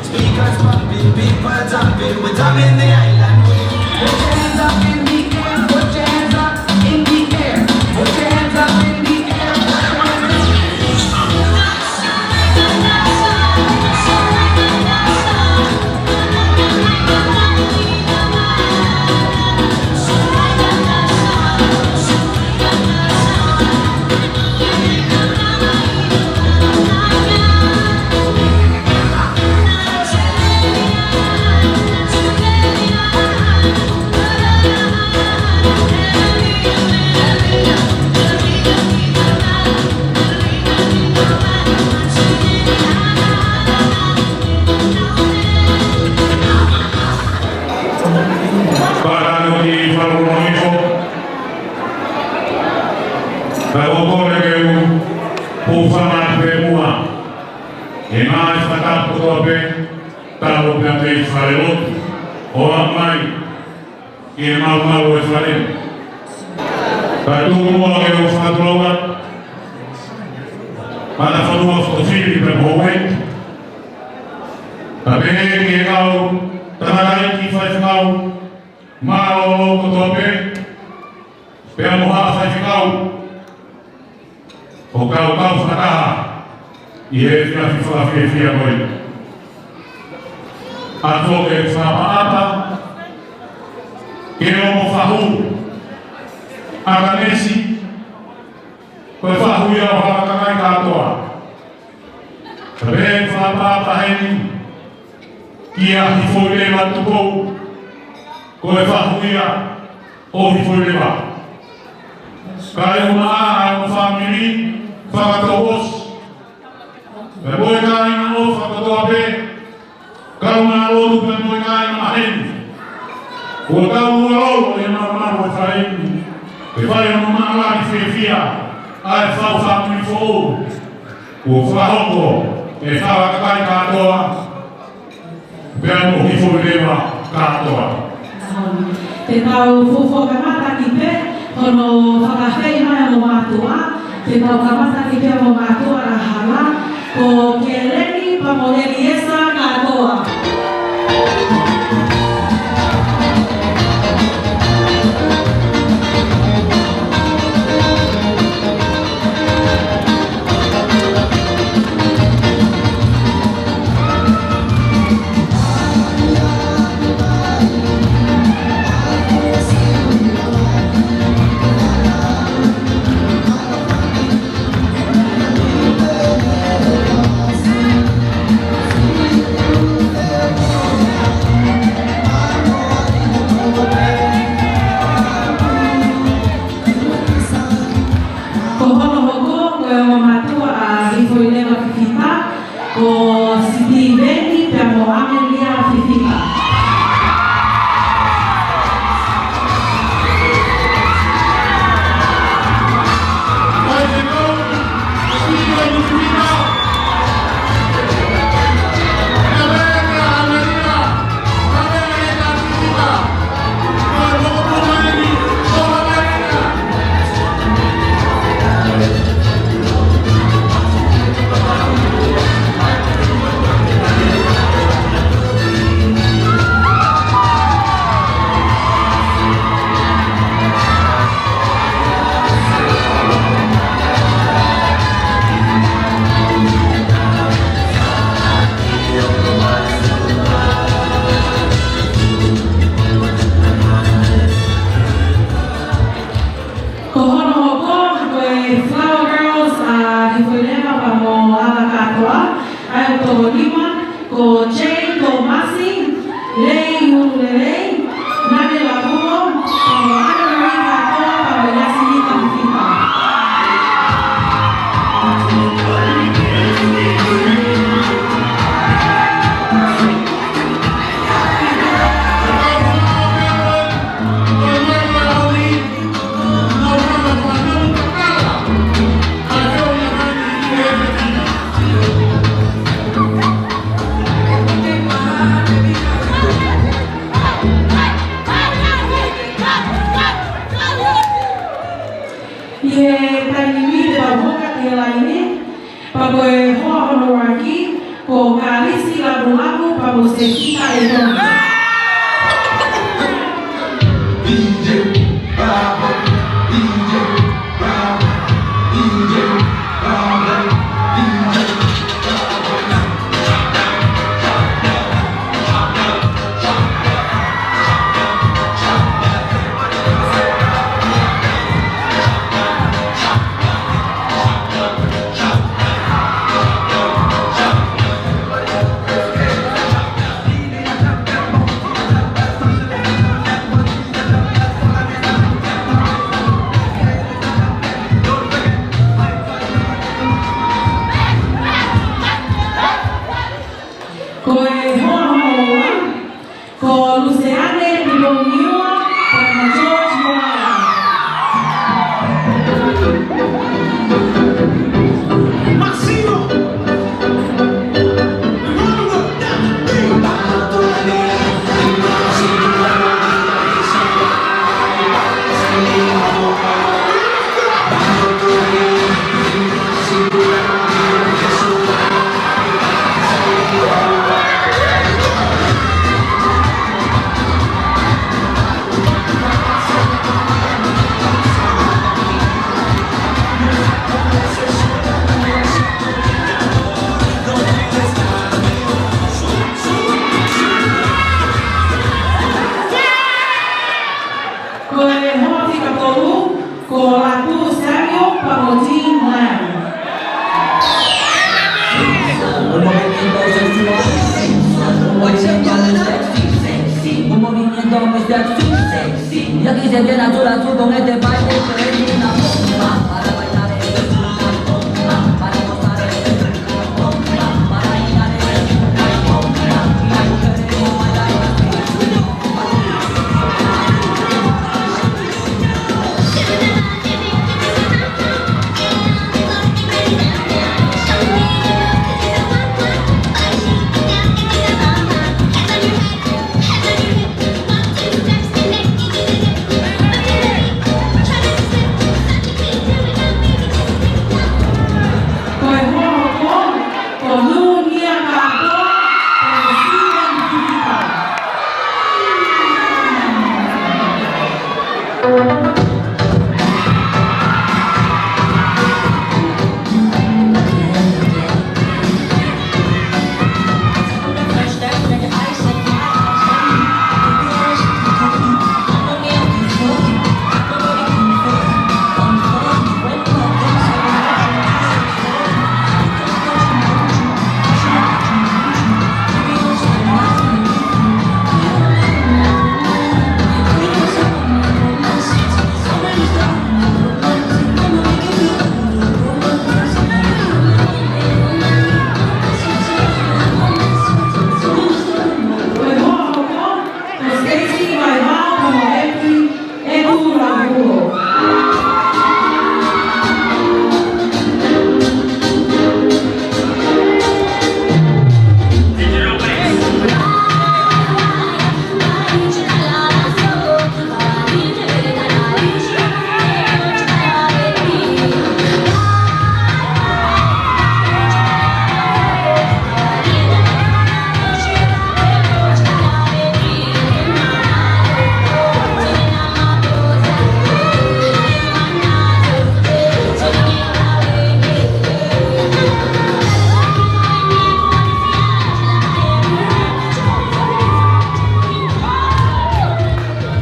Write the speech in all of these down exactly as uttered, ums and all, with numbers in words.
Speakers pumping, people jumping, we're drumming the island way. Put your hands up in the air, put your hands up in the air, put your hands up in the air, put your hands up. Pālangi ki Falonoifo. Ka ʻoku ou kole ke u hūfanga pē muʻa he ngaahi fakatapu kotoa pē, talu pē mei falelotu ʻo aʻu mai ki he malumalu ʻo e fale. Ka tuku muʻa ke u fakatulou atu maʻa e fonua fokofili pea mo houʻeiki, kae pehē ki he kau tangataʻeiki faifekau mālōlō kotoa pē, pea mo haʻa faifekau ʻoku kau fakataha ʻi he efiafi fakafiefia ko eni. ʻOatu e fakaʻapaʻapa ki he ongo fahu ʻa Kanesi, ko e fahu ia ʻo e kakai kātoa. Kae pehē e fakaʻapaʻapa heni kia Hifoileva Tupou, ko e fahu ia ʻo Hifoileva. Kae ʻumaʻā ʻa e ongo fāmili fakatouʻosi, pea mo e kāinga ʻofa kotoa pē, kaungālotu pea mo e kāinga maheni. Kuo tau ʻalu ʻi he malumalu ʻo e fale ni, ke fai hono maʻalaʻala fiefia ʻa e fau fāmili foʻou kuo fakahoko ʻe he kakai kātoa, pea mo Hifoileva kātoa. Te tau fuofua kamata ki pē hono fakaafeʻi mai ʻa e ongo mātuʻa, te tau kamata ki pē ʻa e ongo mātuʻa hala, ko Keleni pea mo Eliesa kātoa. Ko hono hoko, ko e ongo mātuʻa ʻa Hifoileva Fifita, ko Sitiveni pea mo ʻAmelia Fifita. Ko hono hoko, ko e Flower Girls ʻa Hifoileva pea mo hala kātoa, ʻa e toko nima, ko Jane Tomasi, Lei Ululelei, Nane Lavuo, pea mo Ana Marie Kātoa, pea mo Yasinita Fifita. Ko e sēkita ʻe tolu. Ko e hoa hono ua, ko Luseane Piponiua, pea mo George Moala. Ko e hoa fika tolu, ko Latu Samuel pea mo Jean Lam. Ko e hoa hoko, ko Lūnia Kātoa, ko Steven Pita.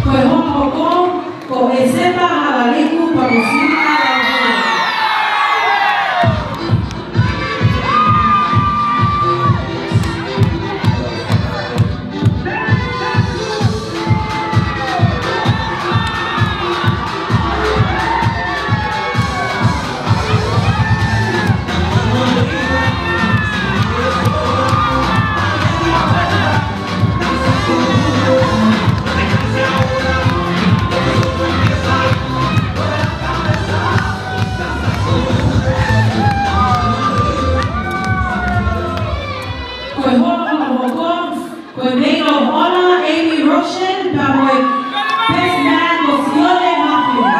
Ko e hoa hoko, ko Eseta Halaliku pea mo Sina Lauvua. Ko e hoa hono hoko, ko e Maid of Honor, Amy Roshan, pea mo e Best Man, ko Sione Mafia.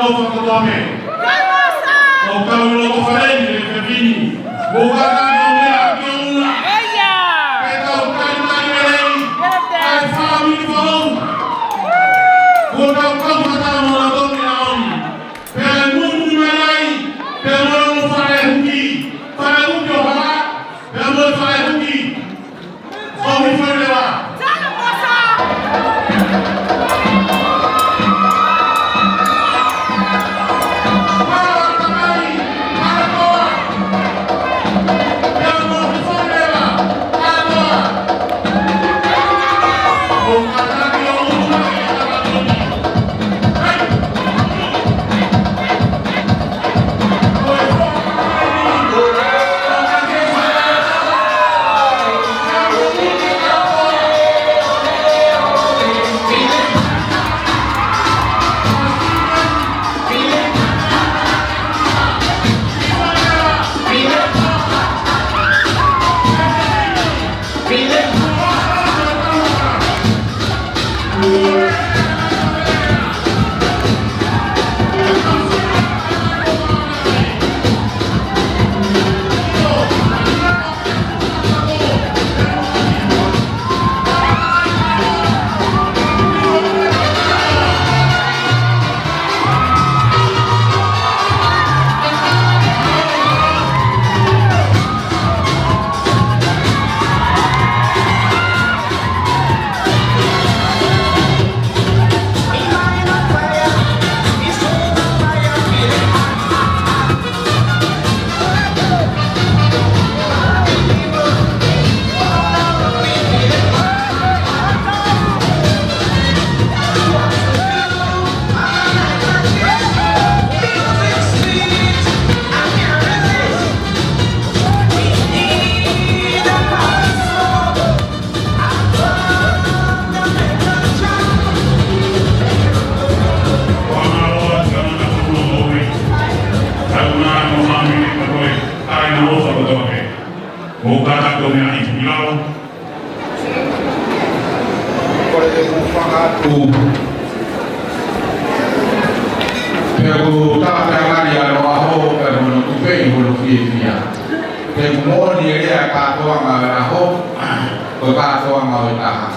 ʻOfa kotoa pē. ʻOku tau ʻi loto fale ni he efiafi ni. ʻOku kātaki ʻo meʻa ki ʻolunga. Ke tau talitali lelei ʻa e fāmili foʻou. ʻOku tau kau fakataha mo e tokoni ʻaho ni. Pea ʻe muimui mai ai, pea mo e ongo fale huki. Fale huki ʻo Hala, pea mo e fale huki ʻo Niusileva. ʻOku kātaki ʻo meʻa ʻi lalo. Kole ke u hūfanga atu. Pea ʻoku tala pē ʻa e ngali ʻa e ʻaho, pea mo hono tupeʻi hono fiefia. Pea ʻoku moʻoni e lea, kātoanga ʻo e ʻaho, ko e kātoanga ʻo e taha.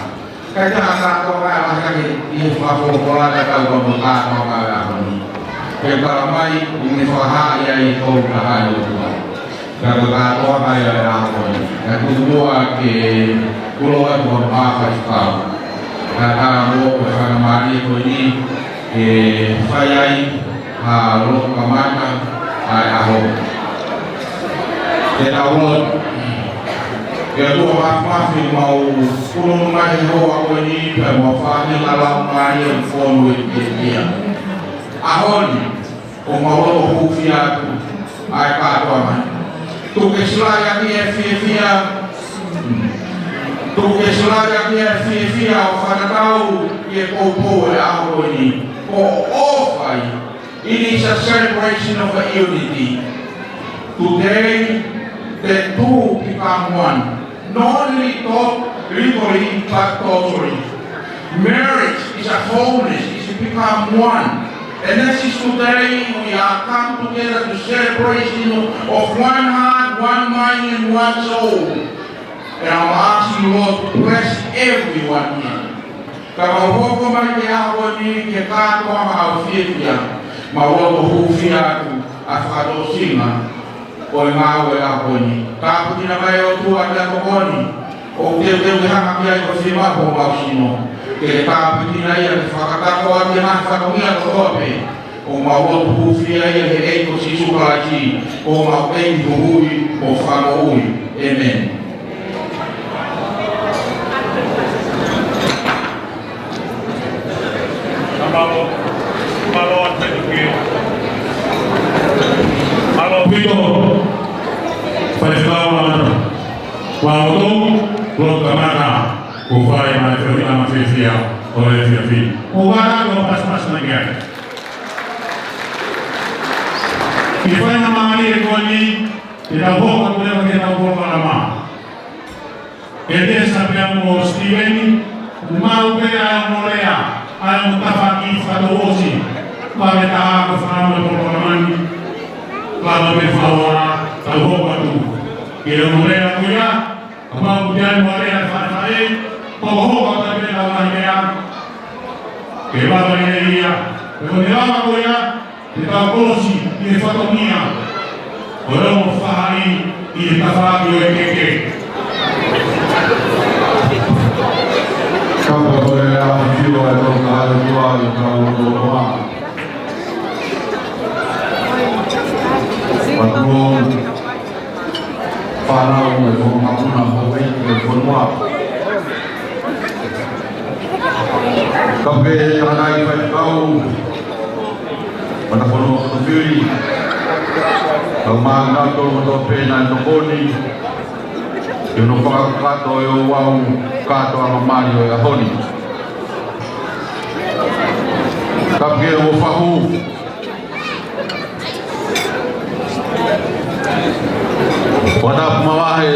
Kae ʻikai ha kātoanga ʻe lahi ange ʻi he fakafolofola, ka tau ka mo e kātoanga ʻo e ʻaho ni. Pea tala mai, ʻoku ne fakahā ia ʻi he toʻu taha ʻo e ʻOtua. Ka ko e kātoanga ia ʻo e ʻaho ni. Ka tuku muʻa ke kulo atu ʻa e faifekau. Ka tala mo e faingamālie ko eni ke fai ai ha lotu kamata ʻa e ʻaho. Ke tau lotu. ʻE ʻOtua Māfimafi, mau punou mai he houa ko eni, pea mau fāmili ʻa e Laumālie ʻo e Fonu ʻi he ʻaho ni. ʻOku mau loto hūfia atu ʻa e kātoanga. Tuku ke silaʻi ʻaki e fiefia. Tuku ke silaʻi ʻaki e fiefia ʻo fakatatau ki he poupou ʻo e ʻaho ko eni. ʻOku ʻofa ai. It is a celebration of a unity. Today, the two become one. Not only to-, literally, but totally. Marriage is a wholeness, it's become one. And this is today we are come together to celebration of one heart, one mind, and one soul. And I'm asking you, Lord, to bless everyone here. Ka mau hoko mai ki he ʻaho ni ki he kātoanga ʻo e fiefia, mau loto hūfia atu ʻa e fakatōsinga ʻo e ngāue ʻo e ʻaho ni. Tāpuekina mai ʻOtua ʻa e meʻatokoni ʻoku teuteu ke hanga ki ai ko e fiemaʻu ʻo homau sino. Ke ke tāpuekina ia ke fakakakato ʻaki e ngaahi fatongia kotoa pē. ʻOku mau lotu hūfia ia he ʻEiki ko Sīsū Kalaisi, ko homau ʻEiki, Huhuʻi mo Fakamoʻui. ʻĒmeni. Mālō, mālō atu ki he. Mālō ʻaupito, Faifekau Lamata. Kuo u lotu, lotu kamata, kuo fai mai e fiefia, fiefia ʻo e efiafi. ʻOku ou kātaki ʻo pasipasi mai ki ai. Ke fai ha mālie ko eni, ke tau hoko atu leva ke tau hoko ʻalama. ʻE Tesa pea mo Sitiveni, ʻoku maʻu pē ʻa e ongo lea, ʻa e ongo tafaʻaki fakatouʻosi. Pea me tā ko e fānau e polokalama ni, ka me fakaʻosi, tau hoko atu ki he ongo lea ko ia, kapau ʻoku ʻi ai ha lea fakafaʻahi, pea hoko atu pē ʻetau ngaahi lea. Ke vaka lea ia, pea ko e lea ko ia, ke tau kolosi ʻi he fatongia ʻo e ongo faʻahi ʻi he tafaʻaki ʻo e keke. Kapau ko e lea ʻa e ʻAfio ʻa e Tokāteline ʻi he kau loto ʻofa. Patuo, fānau mo e kau mokopuna ʻo e fonua. Kae pehē ʻa e ngaahi faifekau, matafonua kotoa pē, kau māngata kotoa pē naʻe tokoni ki hono fakakakato ʻo e ouau kātoanga mali ʻo e ʻaho ni. Kae pehē ʻo fahu, ʻo tapu mavahe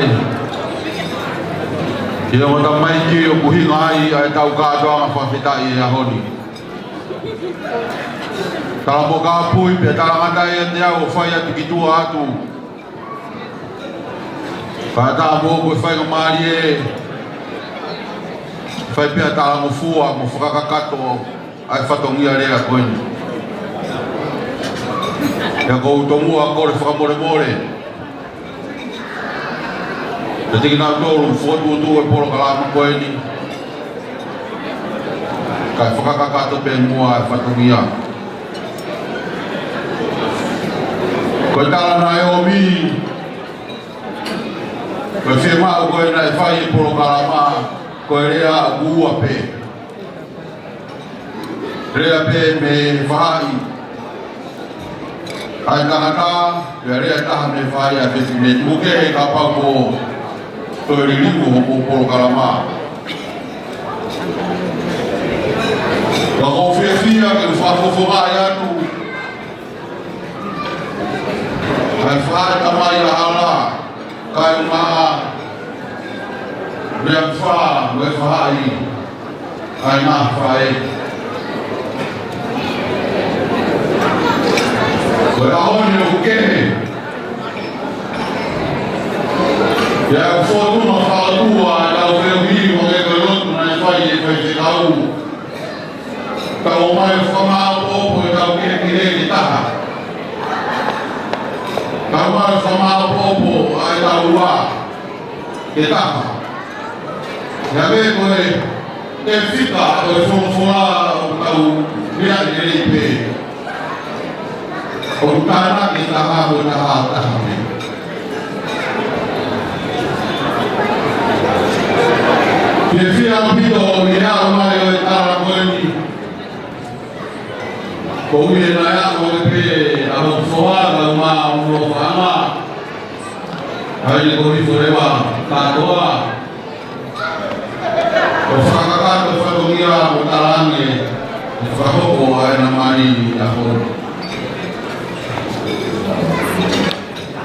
ki he ongo tamaiki ʻoku ʻuhinga ai ʻa ʻetau kātoanga fakafetaʻi he ʻaho ni. Tala mo kapui pea talangata ʻiate au ʻo fai atu ki tuʻa atu. Ka tā mo ko e faingamālie, fai pea talangofua mo fakakakato ʻa e fatongia lea ko eni. Pea ʻoku ou tomuʻa kole fakamolemole kiate kinautolu ʻoku fokotuʻutuʻu e polokalama ko eni, kae fakakakato pē muʻa e fatongia. Ko e tala naʻe ʻomi, ko e fiemaʻu ko ē naʻe fai e polokalama, ko e lea ʻoku ua pē. Lea pē mei he faʻahi ʻa e tangata, pea lea ʻe taha mei he faʻahi ʻa e fefine. Tuku kehe kapau ʻoku toe liliu hoʻomou polokalama. Ka ʻoku ou fiefia ke u fakafofongaʻi atu ʻa e faʻahi tamai ʻa Hala, kae ʻumaʻā Leaʻakifa mo e faʻahi ʻa e ngaahi faʻē. Ko e ʻaho ni ʻoku kehe, pea ʻoku fōtunga fakaʻotua ʻetau feohi mo e kau lotu naʻe fai ʻe he faifekau. Tau ō mai ʻo fakamāʻopoʻopo ʻetau kehekehe ke taha. Tau ō mai ʻo fakamāʻopoʻopo ʻa ʻetau ua ke taha. Pea ko e, ko e fika ʻo e folofola ʻoku tau meaʻi lelei pē. ʻOku tānaki taha mo taha taha pē. Fiefia ʻaupito ʻi he ʻomai ʻo e tala ko eni. Ko ia naʻe ʻalu pē ʻa hoku foha, ʻa e maʻu ʻo fanga. ʻA ia ko e hifo leva kātoa. ʻO fakakakato fatongia ʻo talaange ʻe fakahoko ʻa e nāmani ʻi he ʻaho ni.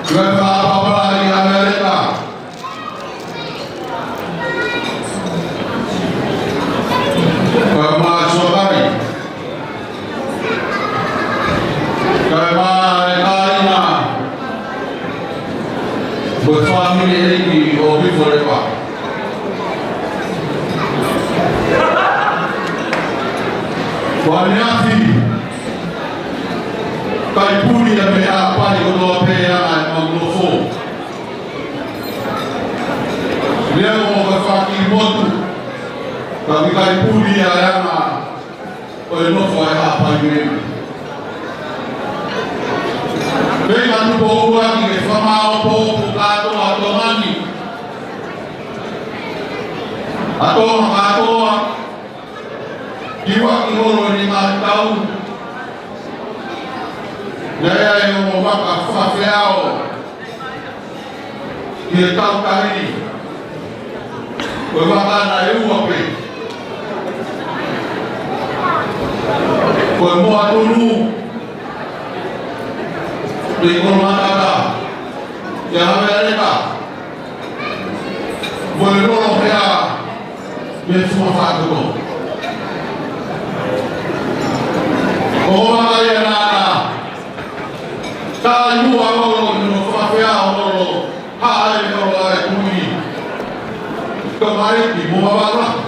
Ko e fakapapala ʻi ʻAmelika. Ko e maʻa Suakai. Ko e maʻa e kāinga. Ko e fāmili ʻeiki ʻo Hifo Leva. Ko ʻaneafi, kai puli ʻa e meʻa pai kotoa pē ʻa e mau nofo. Lea mo e faki motu, ka ʻikai puli ʻa e anga ʻo e nofo ʻa e haʻapai mei. Pea ka tupu ua ki he fakamaʻopoʻopo kātoa ʻa Tonga ni. ʻA Tonga kātoa, ki ua ki holo ni ngaahi tau. Naʻe ʻi ai e ongo vaka fakafeʻao ki he tau tahi. Ko e vaka naʻe ua pē. Ko e moa tunu, pea ko e matata, ʻi ʻAmelika. Ko e lolo hea, mei he fua fātoto. Ko e vaka ia Mālōlō, ʻi hono fakafeʻao lolo, haʻele holo ʻa e kui. Tokāteline mo Vavaʻu.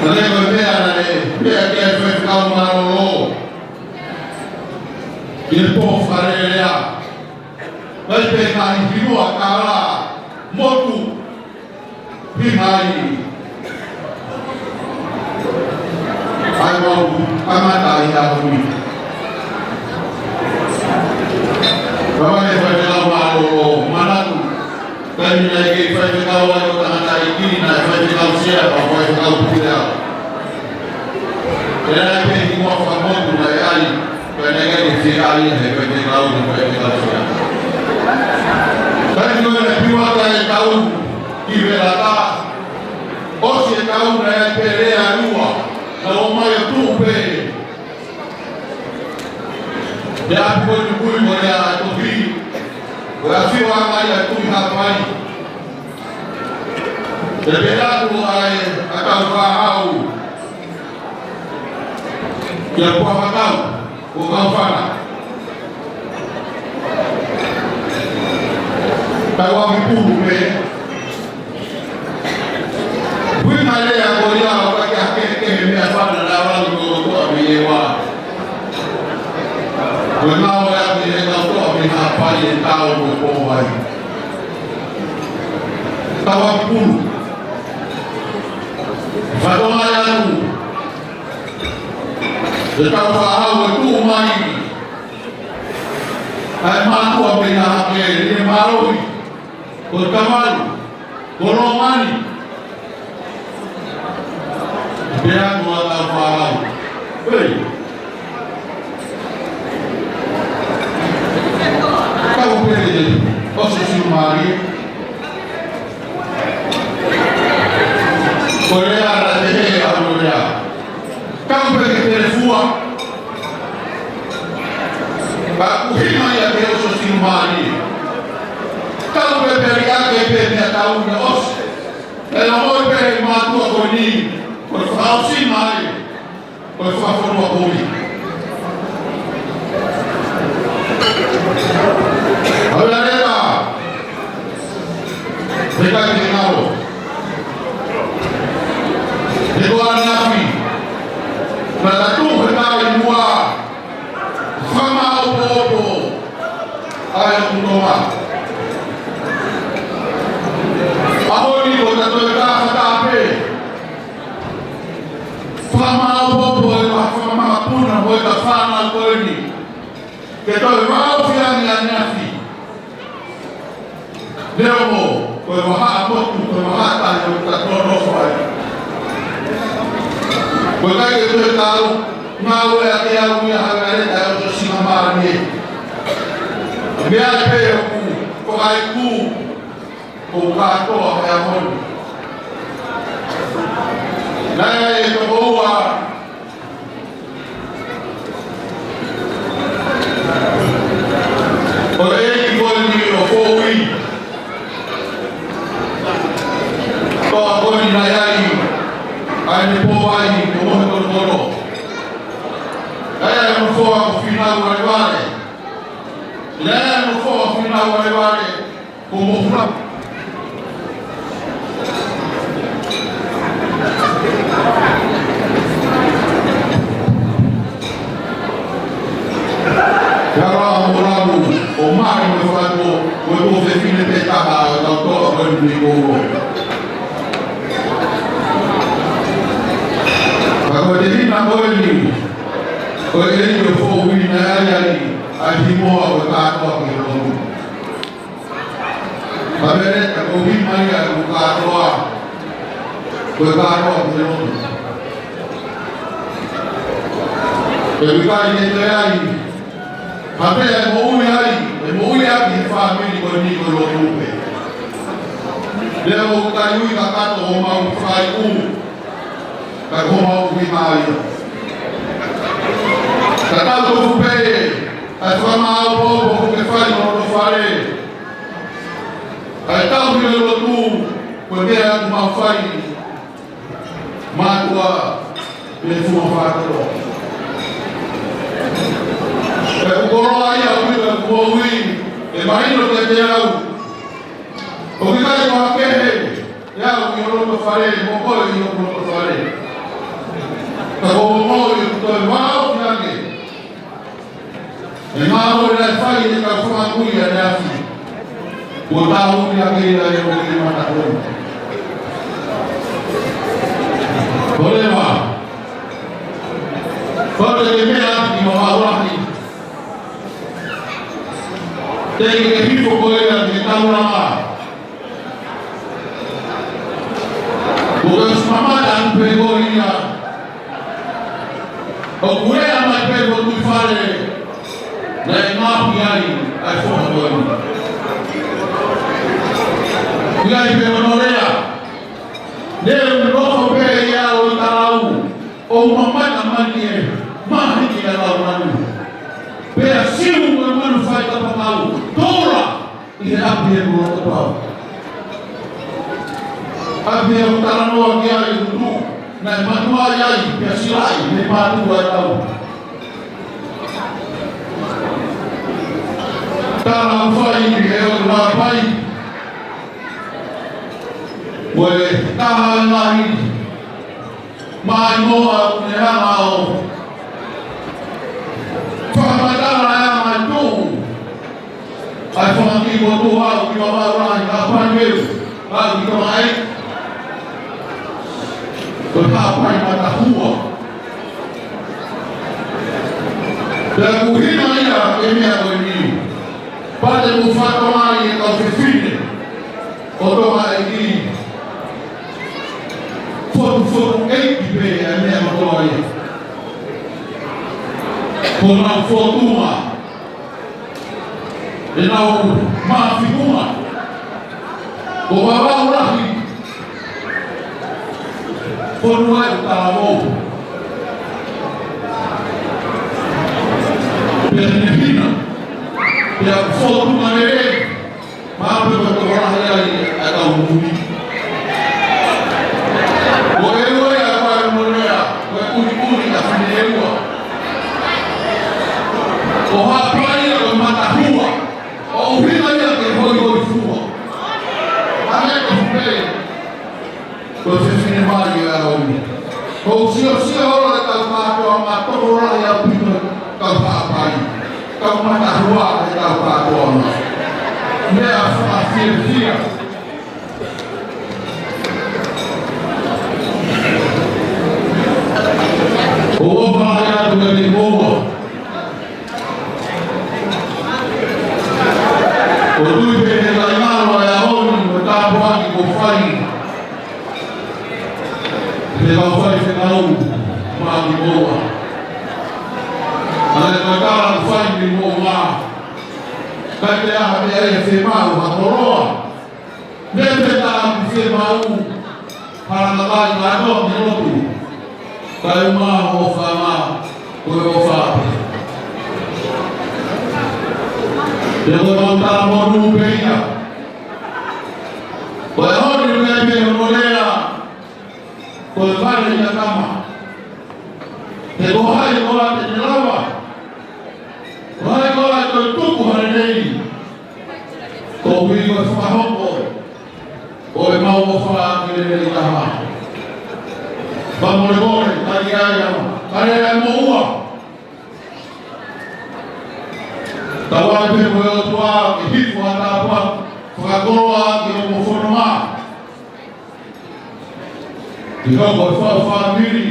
Naʻe ko e meʻa naʻe, meʻa ki ai e faifekau mālōlō. ʻI he pō fakalelea. Naʻe pē ngaahi hingoa kala, motu. Pihai. ʻAi mau, kamata ʻi he ʻaho ni. Kau ai e faifekau mālōlō, manatu. Taimi naʻe kei faifekau ai ʻo tangataʻeiki, naʻe faifekau sea, pea faifekau puleʻanga. Pea naʻe pē hingoa fakamotu naʻe ʻai, pea naʻe ʻikai ke fie ʻai ia he faifekau, he faifekau sea. Taimi ko ē naʻe piu atu e tau ki Velata, ʻosi e tau naʻe ʻai pē lea ʻe ua, naʻe ō mai ʻo tuʻu pē. Pea ʻapi ko eni kui mo Lea ʻa e Tohi, ko e ʻafioʻanga ia ʻa e Tuʻi Haʻapai. Pea pehē atu ʻa e, ʻa Kaufaʻāhau kia Puakatau, ko Kaufana. Tau ʻaki pulu pē. Ui mai lea ko ia ʻo ka ke hake ke he meʻa fana la lau ko toa mi e wa. Ko e ngāue ʻaki e kau toa mi Haʻapai e tau ko Pōvai. Tau ʻaki pulu. Fatongia atu. ʻE Kaufaʻāhau ʻe tuʻu mai. ʻAi mātuʻa pē ia hake, ʻi he mālohi. Ko Tamalu, ko Longani. Pea ko ʻa Kaufaʻāhau. Hei. Kau pē ʻosi siumālie. Ko Lea la te he ʻa Lea. Kau pē ke telefua. Pea ʻuhinga ia ke ʻosi siumālie. Kau pē pē lia ke pē meʻa tau na ʻosi. ʻE la moe pē mātuʻa ko eni. Ko e fakaʻosi mai. Ko e fakafonua ko eni. Hau la leka. He kai ke ngalo. He ko ʻAneafi. Naʻa ta tuʻu he kai mua. Fakamaʻopoʻopo. ʻAi ʻo Tonga. ʻAho ni ko ta toe ka fata pē. Fakamaʻopoʻopo e ma-, fakamahapuna mo e ka fana ko eni. Ke toe vao fiangi ʻAneafi. Leo mo, ko e vahaʻa motu, ko e vahaʻa tahi ʻo ka tono fai. Ko e kai ke toe tau, ngāue ʻa ke au ia hanga le ta ʻosi siumālie. Meʻa pē ʻoku, ko ai ku, ko kātoa he ʻaho ni. Naʻe ʻi ai e tokoua, ʻo e ʻeiki ko eni ʻo Fōui. Toa ko eni naʻe ʻi ai, ʻa ʻene pō ai, ko Mohekolokolo. Naʻe ʻi ai hono foha ko Fīnau Valevale. Naʻe ʻi ai hono foha ko Fīnau Valevale. Ko Mofula. Kala mo Lamu, ʻo mai mo Fatu, mo e tuofefine pē taha ʻo tau toa ko eni ko ua. Ka ko e tehina ko eni, ko e ʻeiki ʻo Fōui naʻe ʻi ai, ʻa e hingoa ko e Kātoa ki he Lotu. Ka mele, ka ko hima ia ko kātoa. Ko e kātoa ko e lotu. Ke mikai ke te ai. Ka pea e moʻui ai, e moʻui ai he fāmili ko eni ko e lotu pē. Leo ʻo kai ui kakato ʻo mau fai ʻu. Ka ko mau ki mai. Ka tau tofu pē, ʻa e fakamaʻopoʻopo ko ke fai ʻo loto fale. ʻA e tau ki he lotu, ko e meʻa ʻoku mau fai. Mātuʻa, me fua fātolo. Ko e koloa ia ʻoku ui ʻe he moʻui, ʻe mahino kiate au. ʻOku ʻikai ko ha kehe, ʻe au ʻi ho loto fale, mo koe ʻi hoku loto fale. Ka ko hoʻo moʻui ʻoku toe vāofi ange ʻe he ngāue naʻe fai ʻe he kau fanga kui ʻaneafi. Kuo taʻofi ange ia ʻe he moʻui mataʻofa. Ko leva, ko te ke meʻa ʻi ho maʻulahi. Teʻeki ke hifo koe ia ki he taulanga. Kuo ke ʻosi mamata atu pē koe ia. ʻOku ʻi ai mai pē ko e tuʻi fale naʻe ngaohi ai ʻa e foha ko eni. ʻI ai pē hono lea, ne u nofo pē ia ʻo talau, ʻo mamata mai ki he mahiki ʻa e laumanu. Pea siu mo e manu fai kapakau, tola ʻi he ʻapi ʻe mo loto pau. ʻApi ʻe u talanoa ki ai ʻutu, naʻe matuʻa ʻi ai, pea silaʻi, ne mātuʻa e tau. Tala ʻoku fai ʻi he ʻotu Haʻapai, ko e taha e ngaahi maʻimoa ʻoku ne hanga ʻo fakamatala e anga e tuʻu ʻa e fanga kiʻi motuʻa ʻoku ʻi Vavaʻu lahi, Haʻapai Veu, ʻa ʻi Tonga ai. Ko Haʻapai Matahua. Pea ʻoku hima ia e meʻa ko eni. Pea te mou fakatokangaʻi e kau fefine ʻo Tonga ʻEiki. Fotu, fotu ʻeiki pē e meʻa kotoa ia. Ko honau fotunga, ʻenau mafikunga. Ko Vavaʻu lahi, fonua ʻo e talavou. Pea ne hina, pea fotunga lelei. Maʻa pē ko e tokolahi ai ʻa e kau muli. Ko e ua ia ko e monea, ko e ʻuliʻuli ʻa Fineʻeua. Ko Haʻapai ia ko e matahua, ʻo ʻuhinga ia ke hoihoifua. ʻA e ko fupē. Ko e fefine mali ʻa e ʻaho ni. Ko u siosio holo e kau kātoanga, tokolahi ʻaupito e kau Haʻapai. Kau matahua e kau kātoanga. Meʻa fakafiefia. ʻOku ou ʻofa atu kiate kimoua. ʻOku ou tui pē he taʻengalo e ʻaho ni mo e tāpuaki kuo fai ʻe he kau faifekau maʻa kimoua. ʻA e kau tala kuo fai mei moʻunga. ʻIkai ke ʻi ai ha meʻa ia ʻe fiemaʻu ha koloa. Meʻa pē taha ʻoku fiemaʻu, hala ka vai kātoa mei lotu. Kae ʻumaʻā hoʻo ʻofa, ko e ʻofa. Pea ko e mau talamonū pē ia. Ko e ʻaho ni ʻoku ʻi ai pē hono lea, ko e vale ʻi he kama. He ko hai koā te ne lava? Ko hai koā ʻe toe tuku ha lelei? Koeʻuhi ko e fakahoko ʻo e mau ʻofa ki he lelei taha. Fakamolemole, tali ai ʻa e kalea ʻa e moʻua. Tauange pē mo e ʻOtua ke hifo ha tāpuaki fakakoloa ki hoʻomo fononga. Ki hoʻo fāmili,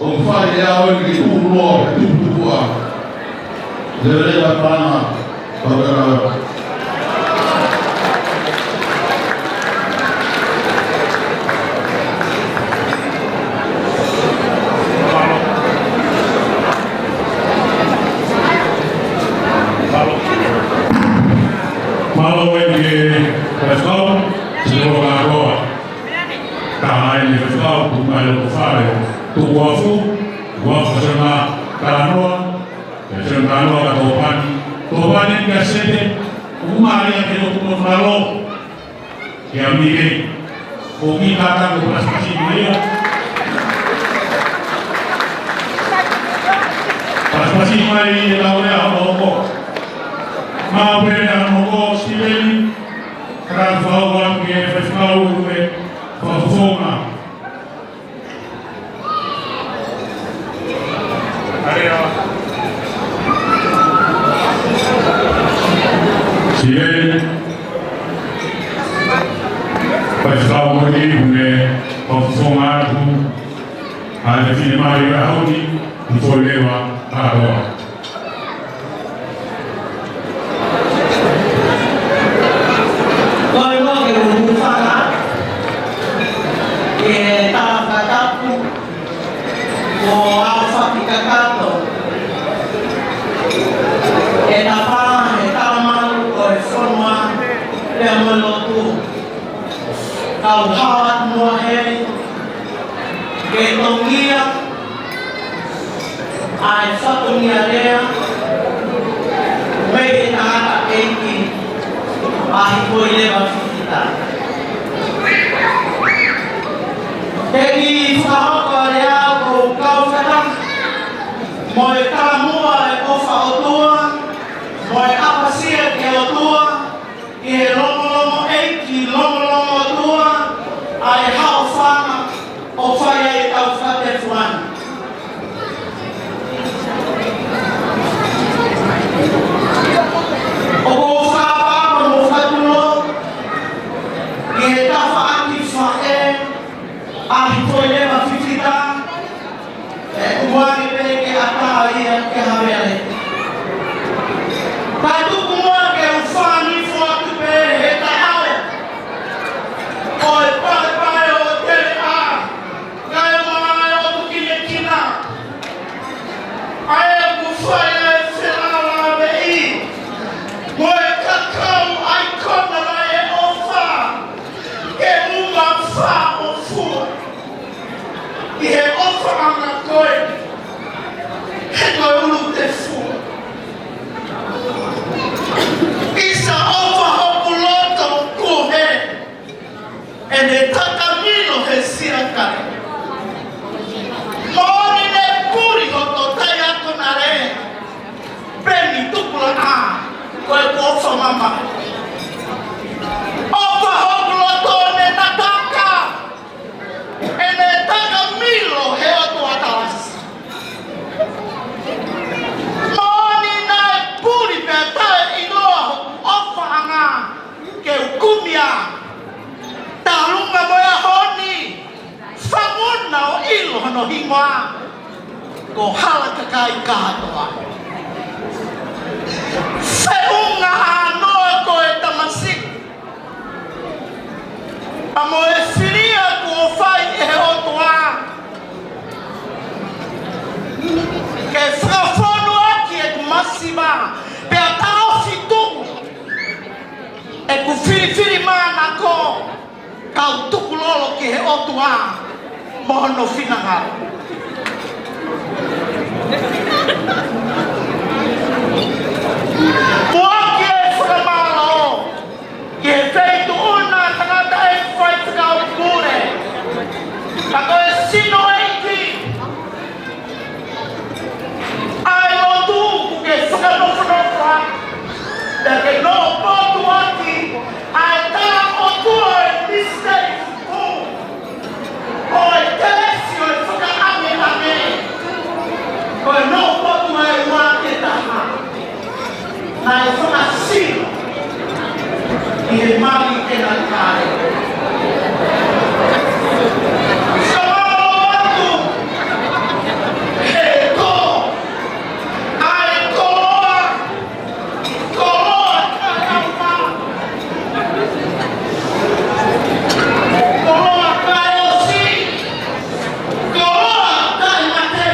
ʻoku fai e ʻaho ni ke tuʻuloa, ke tuputupuʻa. Leveleva e paʻanga, fakatau. Mālō e ki he Faifekau, siʻi lō kātoa. Taha eni e faifekau, tuku mai loto fale ʻo Tukuafu, Tukuafu, Sione Talanoa, Sione Talanoa kia Tōpani, Tōpani kia Sete, ʻoku mālie ke lotu mo mālō kia Mike, ko ki kata ko pasipasi mai ia. Pasipasi Mai e laurea hoʻomou. Maʻu pē hoʻomou Sīveni, ka fakahoko atu ki he faifekau ʻo e fakafofonga. Sīveni, faifekau ʻo e ʻIpu ne fakafofonga atu ʻa e finemālie ʻo e ʻaho ni, ʻoku foʻi leva kātoa. Ko e moke mo hūfanga, ke tala fakatapu, mo ʻaofaki kakato, ke tapa, ke tala malu, ko e fonua, pea mo e lotu. Kau hao atu muʻa heni, ke tongia ʻa e fatongia lea mei he tangataʻeiki ʻa Hifoi Leva Fifita. Ke u fakahoko ʻa e lea ʻoku ou kau fakataha mo e talamuʻa ʻo e ʻofa ʻOtua, mo e ʻapasia ki he ʻOtua, ʻi he longolongo ʻEiki, longolongo ʻOtua, ʻa e haʻofanga ʻoku fai ai ʻetau fakatefua ni. ʻOku ou fakaʻapaʻapa mo fakatulou ʻi he tafaʻaki faʻē ʻa Hifoi Leva Fifita, ʻe ʻuange pē ke ʻatā ia ke havea lelei. Ka tuku muʻa ke u fānifo atu pē he taʻau ʻo e paepae ʻo e teleʻa, kae ʻumaʻā ʻa e ʻotu kinekina. ʻA ia ʻoku fai ʻa e felāveʻi mo e kakau ʻa e kona mai e ʻofa ke uma fā ʻo fua ʻi he ʻofaʻanga ko ē, he ko e ʻulu tefua. ʻIsa ʻofa hoku loto kuo hē, ʻene takamilo he siakale. Moʻoni ne puli hoto taiakonale, peni tupulaʻā, ko e kuo ʻofa mamahi. ʻOfa hoku loto ʻene tataka, ʻene takamilo he ʻOtua Kalasi. Moʻoni naʻe puli pea taʻeʻiloa hoku ʻofaʻanga ke u kumi ā. Talu mo e ʻaho ni, fanguna ʻo ʻilo hono hingoa, ko Hala Kakai Kahatoa. Feʻunga ʻānoa ko e tamasiʻi, pea mo e filia kuo fai ʻe he ʻOtua ke fakafonu ʻaki ʻeku masiva, pea taʻofi tuʻu ʻeku filifilimānako, kau tukulolo ki he ʻOtua mo hono finangalo. Muʻa ke fakamālō ki he Feituʻuna Tangataʻeiki Faifekau Pule, ka ko e sino ʻeiki ʻa e lotu ʻoku ke fakanofonofo ai, pea ke noʻo potu ʻaki ʻa e tala ʻOtua ʻo e misiteli fufū, ʻo e kelesi ʻo e fakaʻameʻame, ko e noʻo potu ʻa e ua ke taha. Naʻe fakasino ʻi he mali ke na kai. Samoa atu, he ko, ʻa e koloa, koloa kae ʻauha. Koloa kae ʻosi, koloa kae mate.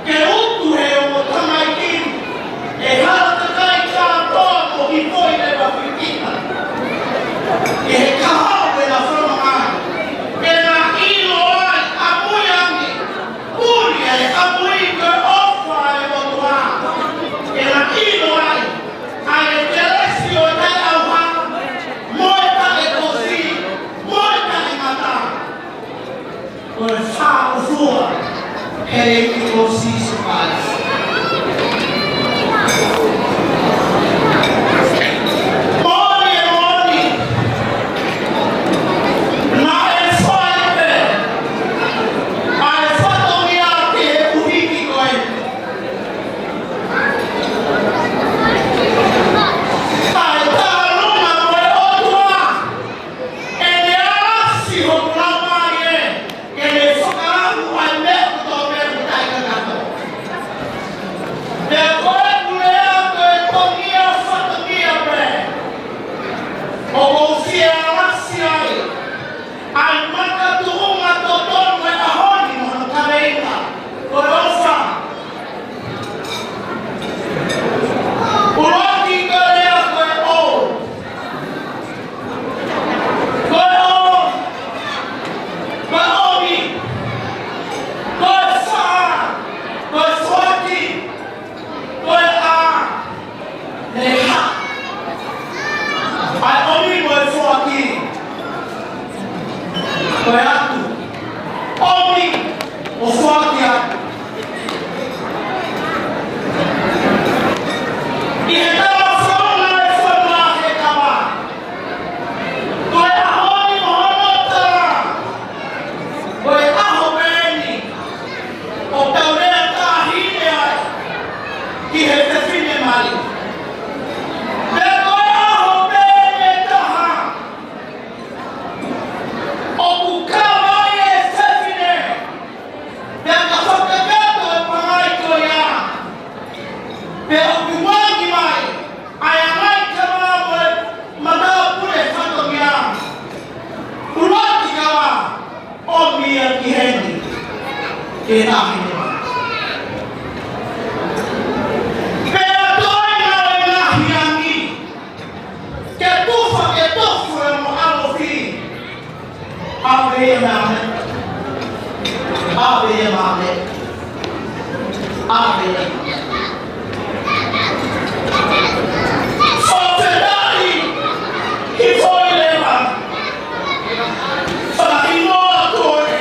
Ke utu he ongo tamaiki, ʻe Hala Kakai Kahatoa mo Hifoi Leva Fifita, ʻi he kahaʻu ʻena fononga, ke na ʻilo ai ʻamui ange, puli ʻa e ʻamui ko e ʻofa ʻa e ʻOtua, ke na ʻilo ai ʻa e kelesi ʻo e taʻeʻauha, mo e taʻekosi, mo e taʻengata. Ko e fā ʻo fua he ʻEiki ko Sīsū Kalaisi. Toe atu, ʻomi, ʻo foaki atu. ʻI he tala folofola ʻa e fonua he kava, ko e ʻaho ni mo hono tala, ko e ʻaho pē eni ʻoku tau lea taʻahine ai ki he fefine mali. Pea ko e ʻaho pē eni ʻe taha ʻoku kava ai e fefine, pea ka fakakakato e pangai ko ia, pea ʻoku uangi mai ʻa e ngaahi kava mo e matāpule fatongia. ʻUluaki kava, ʻomi ia ki heni, ke taʻahine mai. Pea toe ngāue ngaahi angi, ke tufa, ke tufa mo ʻalofi. ʻAve ia maʻa me. ʻAve ia maʻa me. ʻAve ia. Fakafetaʻi, hifo leva. Fakahinoa koe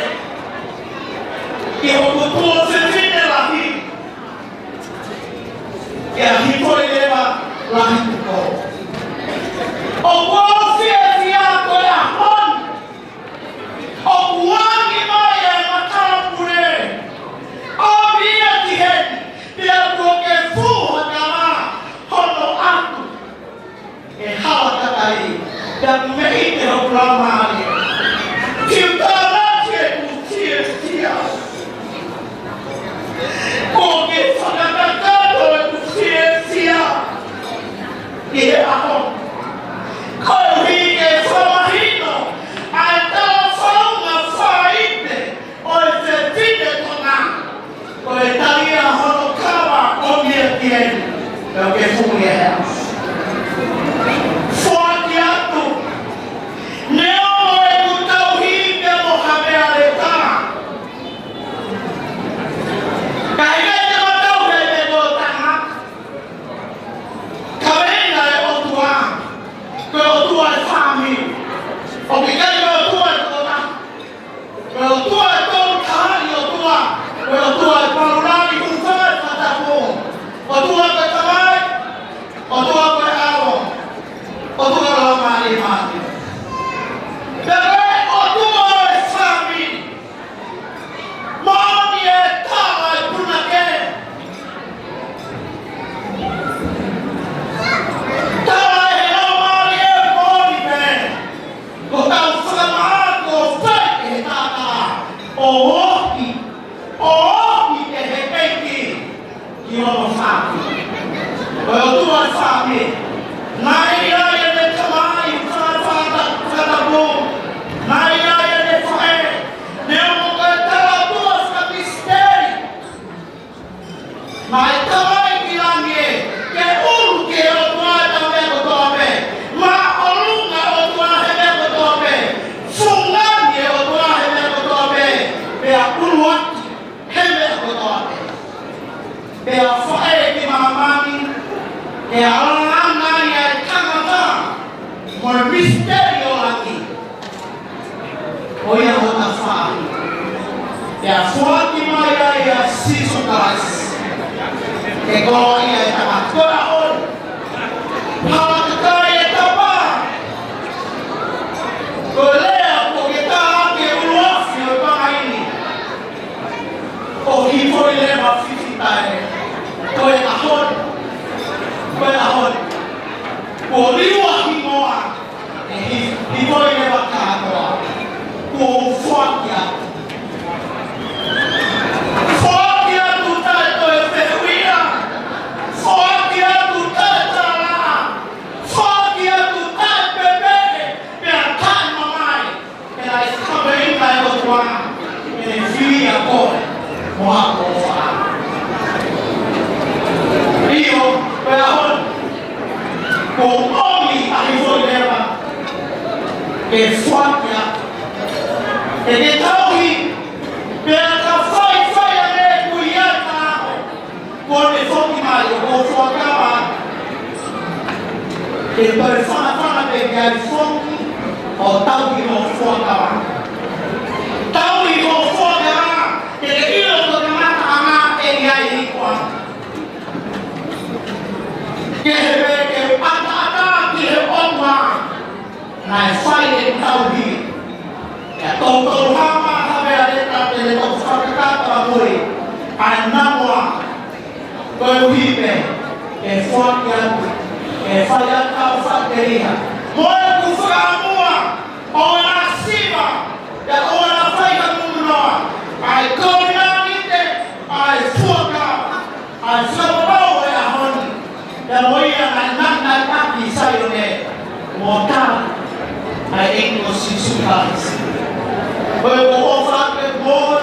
ʻe hoku ʻOtua fefine lahi. Ke hifo leva lahi tuko. ʻOku ou fiefia ko e ʻaho ni ʻoku uangi mai e matāpule. ʻOmi ia ki heni, pea kuo ke fuʻu ha kava hono ʻatu e hala kakai, pea kuo meʻite hoku laumālie. Ke u tānaki ʻeku fiefia. Kuo ke fakakakato ʻeku fiefia ʻi he ʻaho ni. Koeʻuhi ke fakamahino ʻa e tala folofola faite ʻo e fefine Tonga, ko e tali ia hono kava, ʻomi ia ki heni, pea ke fuʻu ia he ʻaho. Foaki atu, neongo ʻeku tauhi pea mo ha meʻa leka. Ka ʻikai te ma tauhi e meʻa ko e tangata. Ka meʻa ʻa e ʻOtua, ko e ʻOtua e fāmili. ʻOku ʻikai ko e ʻOtua e tangata. Ko e ʻOtua e tolu tahaʻi ʻOtua. Ko e ʻOtua e palulali, hūfanga e fakatapu. ʻOtua ko e Tamai, ʻOtua ko e ʻAlo, ʻOtua Laumālie Māʻoniʻoni. Pea ko e ʻOtua e fāmili. Moʻoni e tala e punake. Tala ʻe he Laumālie moʻoni pē. Ko ʻetau fakamaʻa kuo fai ʻe he taʻataʻa ʻo ohi, ʻo ohi ʻe he ʻEiki ki hono fāmili. Ko e ʻOtua e fāmili. Naʻe ʻi ai ʻene tamai, faka-, faka-, fakatapu. Naʻe ʻi ai ʻene faʻē. Neongo ko e tala ʻOtua fakamisiteli. Naʻe tamai ki langi, ke ʻulu ki he ʻOtua ʻetau meʻa kotoa pē. Māʻolunga ʻOtua he meʻa kotoa pē. Fungani ʻOtua he meʻa kotoa pē. Pea ʻuluaki he meʻa kotoa pē. Pea faʻē ki māmani, ke alanga ai ʻa e tangata, mo e misiteli ʻo langi. Ko ia hota faʻahi. Pea foaki mai ai ʻa Sīsū Kalaisi. Ke koloaʻia e tangata. Ko e ʻaho ni. Hala kakai e tapa. Ko e lea kuo ke tā ʻaki e ʻuluafi ʻo e pangai ni. ʻO hifo leva fifita ē. Ko e ʻaho ni. Ko e ʻaho ni. Kuo liua hingoa. ʻE hi-, hifo leva kātoa. Kuo u foaki atu. Foaki atu taʻe toe fehuʻia. Foaki atu taʻe tālaʻa. Foaki atu taʻe pepeʻe. Pea taʻe mamae. Pea ʻe kaveinga e ʻOtua, ʻe fili ʻa koe mo haʻo ʻofa. ʻIo, ko e ʻaho ni, kuo u ʻomi ʻa e hifo leva, ke foaki atu. ʻE ke tauhi, pea ka faifai ange ʻeku ʻi ai ka ʻaho. Kuo ne foki mai ʻo fuakava. Ke toe fanafana pē ke ʻai foki ʻo tauhi hoʻo fuakava. tauhi. ʻE toutou hama ha meʻa leta te ne toki fakakakato ʻa mui ʻa e namoa. Koeʻuhi pē ke foaki atu, ke fai atu ha fakateliha. Mo ʻeku fakaʻamu ʻo ʻena siva, ʻe ʻo ʻena fai ha mumunoa ʻa e kovinānite, ʻa e fuakava, ʻa e fakapapau ʻo e ʻaho ni, pea mo ia naʻe naʻinaʻi ʻaki ʻi Saione, mo tala ʻa e ʻEiki ko Sīsū Kalaisi. Ko e ʻofa ʻa e moa,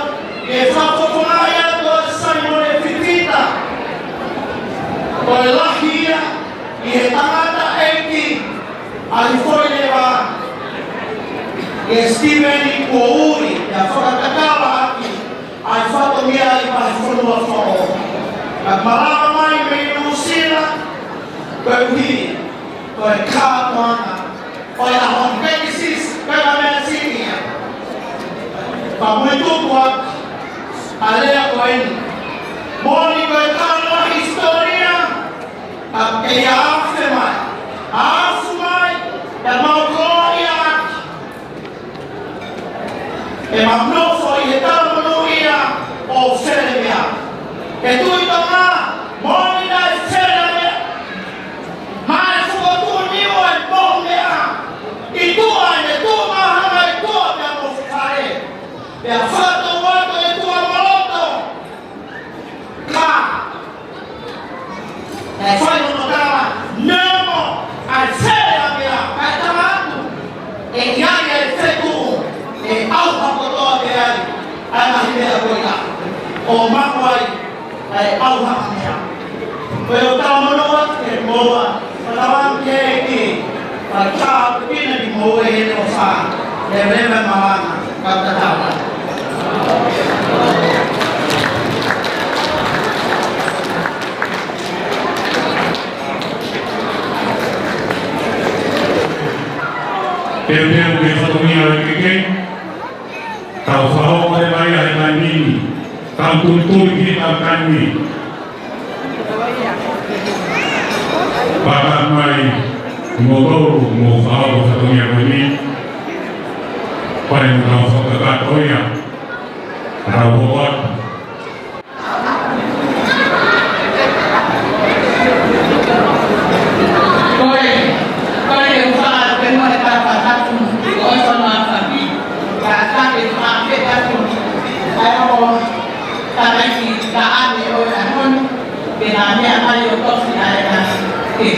ʻi he fakafofongaʻi atu ʻa Saimone Pita, ko e lahi ia ʻi he tangataʻeiki, ʻa e foʻi leva, ʻe Sitīveni kuo ui, ʻa e fakatatau ʻaki ʻa e fatongia ʻi he vahefonua foʻou. Ka malava mai mei Nuʻusila, koeʻuhi ko e kātoanga ʻo e ʻaho ni, Genesis, ko e meʻa sini ia. Ka mui tuku atu ʻa e lea ko eni. Moʻoni ko e kātoanga hisitōlia, ka ke ia afe mai, afu mai, ka mau koloaʻia ʻaki. ʻE mau nofo ʻi he talamonū ia ʻo fele meʻa. ʻE Tuʻi Tonga, moʻoni naʻe fele meʻa. Naʻe fokotuʻu niu ʻa e mohu meʻa. ʻI tuʻa ʻene tuʻu māhanga ʻi tuʻa pea mo fale. Pea fakatou atu ʻi tuʻa mo loto. Ka ʻe fai hono tala, nemo, ʻa e fele ʻa meʻa, kae tala atu, ʻe ʻi ai ʻa e fetuʻu, ʻe ʻauha kotoa pē ai ʻa e ngaahi meʻa ko ia, ʻo maʻu ai ʻa e ʻauha ʻa meʻa. Ko e ʻoku tau monū atu ke moua, ka tau ʻamu ke ʻEiki, ka tau pina ni moua ʻi heʻene ʻofa, leveleva e malanga, ka ta tau. Teuteu ki he fatongia ʻo e keke, tau fakahoko e vai ʻa e taimi ni, tau tulituli ki he tau taimi ni. Pātā mai, kimoutolu, mou fakahoko e fatongia ko eni. Pea mou tau fakakakato ia. Tau hoko atu. Ko e, ko e ʻuhinga ke mo e tau fakatapu, ko e sono a fapi, ka ka ke fakafetapu, ʻa e ʻoku tamaiki ka ʻave ʻo e ʻaho ni, ke na mea mai ʻo tofi ʻa e na ke.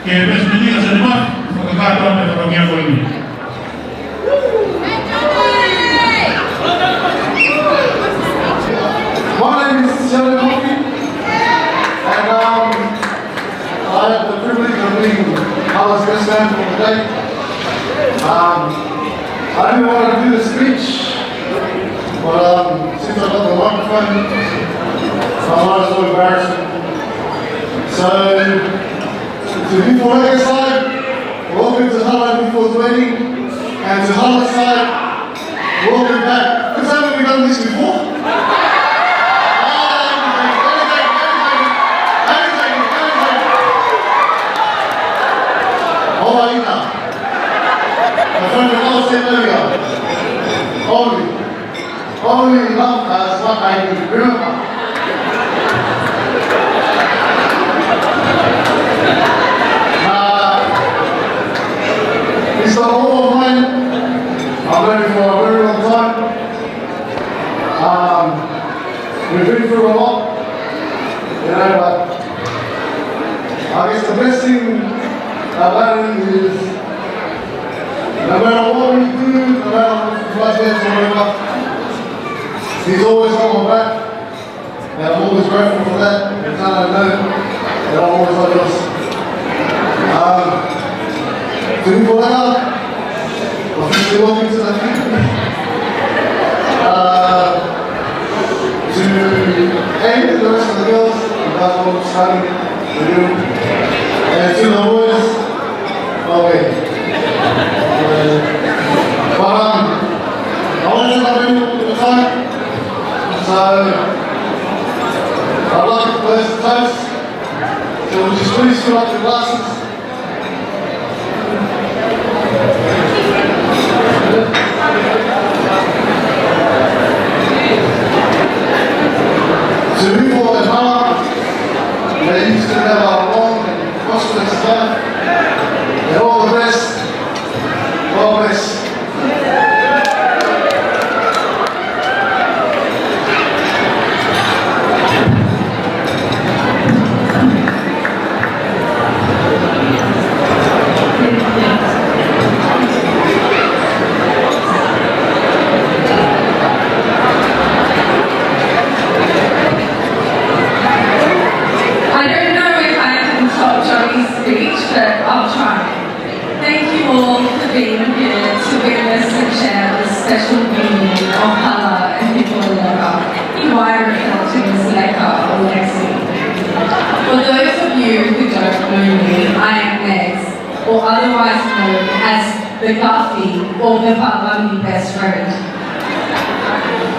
Ke pēsi miti ka sani ma, fakakātoa mai e fatongia ko eni. My name is Sione Moki, and, um, I have the privilege of being Hala's best man for the day. Um, I didn't want to do the speech, but, um, since I got the microphone, I might as well embarrass it. So, to Hifo Leka side, welcome to Hala Hifo Twenty, and to Hala side, welcome back. Has anyone done this before? Oh, anything, anything, anything, anything. Oh, I know. My friend, I'll say earlier. Only. Only love has what I need. Remember. Uh, it's the home of mine. I've known him for a very long time. Um, we've been through a lot, you know, but I guess the best thing about him is no matter what we do, no matter what we do, he's always on my back. And I'm always grateful for that. And I know that I'm always like this. Um, to Hifo Leka, officially welcome to the, uh, to Amy, the rest of the girls, the basketball starting, the new, and to the boys, okay. Uh, but, um, I want to thank you for the time. So, I'd like to close the toast. So would you please fill up your glasses? To Hifo Leka, may you still have a long and prosperous life. And all the best. God bless. I don't know if I can top Johnny's speech, but I'll try. Thank you all for being here to witness and share this special reunion of Hala and Hifo Leka, who I refer to as Leka or Lexi. For those of you who don't know me, I am Lex, or otherwise known as the Guffy or the Palami best friend.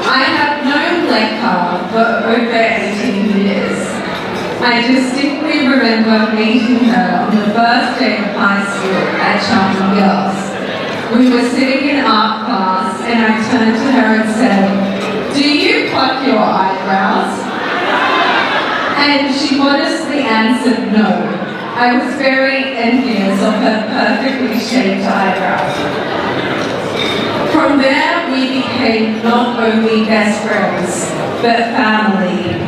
I have known Leka for over eighteen years. I distinctly remember meeting her on the first day of high school at Cheltenham Girls. We were sitting in art class and I turned to her and said, "Do you pluck your eyebrows?" And she modestly answered, "No." I was very envious of her perfectly shaped eyebrows. From there, we became not only best friends, but family.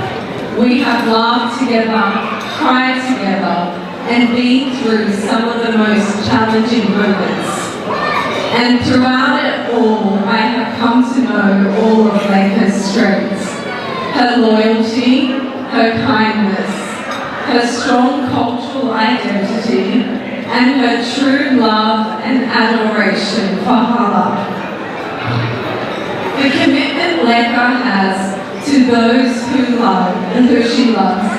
We have laughed together, cried together, and been through some of the most challenging moments. And throughout it all, I have come to know all of Leka's strengths. Her loyalty, her kindness, her strong cultural identity, and her true love and adoration for Hala. The commitment Leka has to those who love and who she loves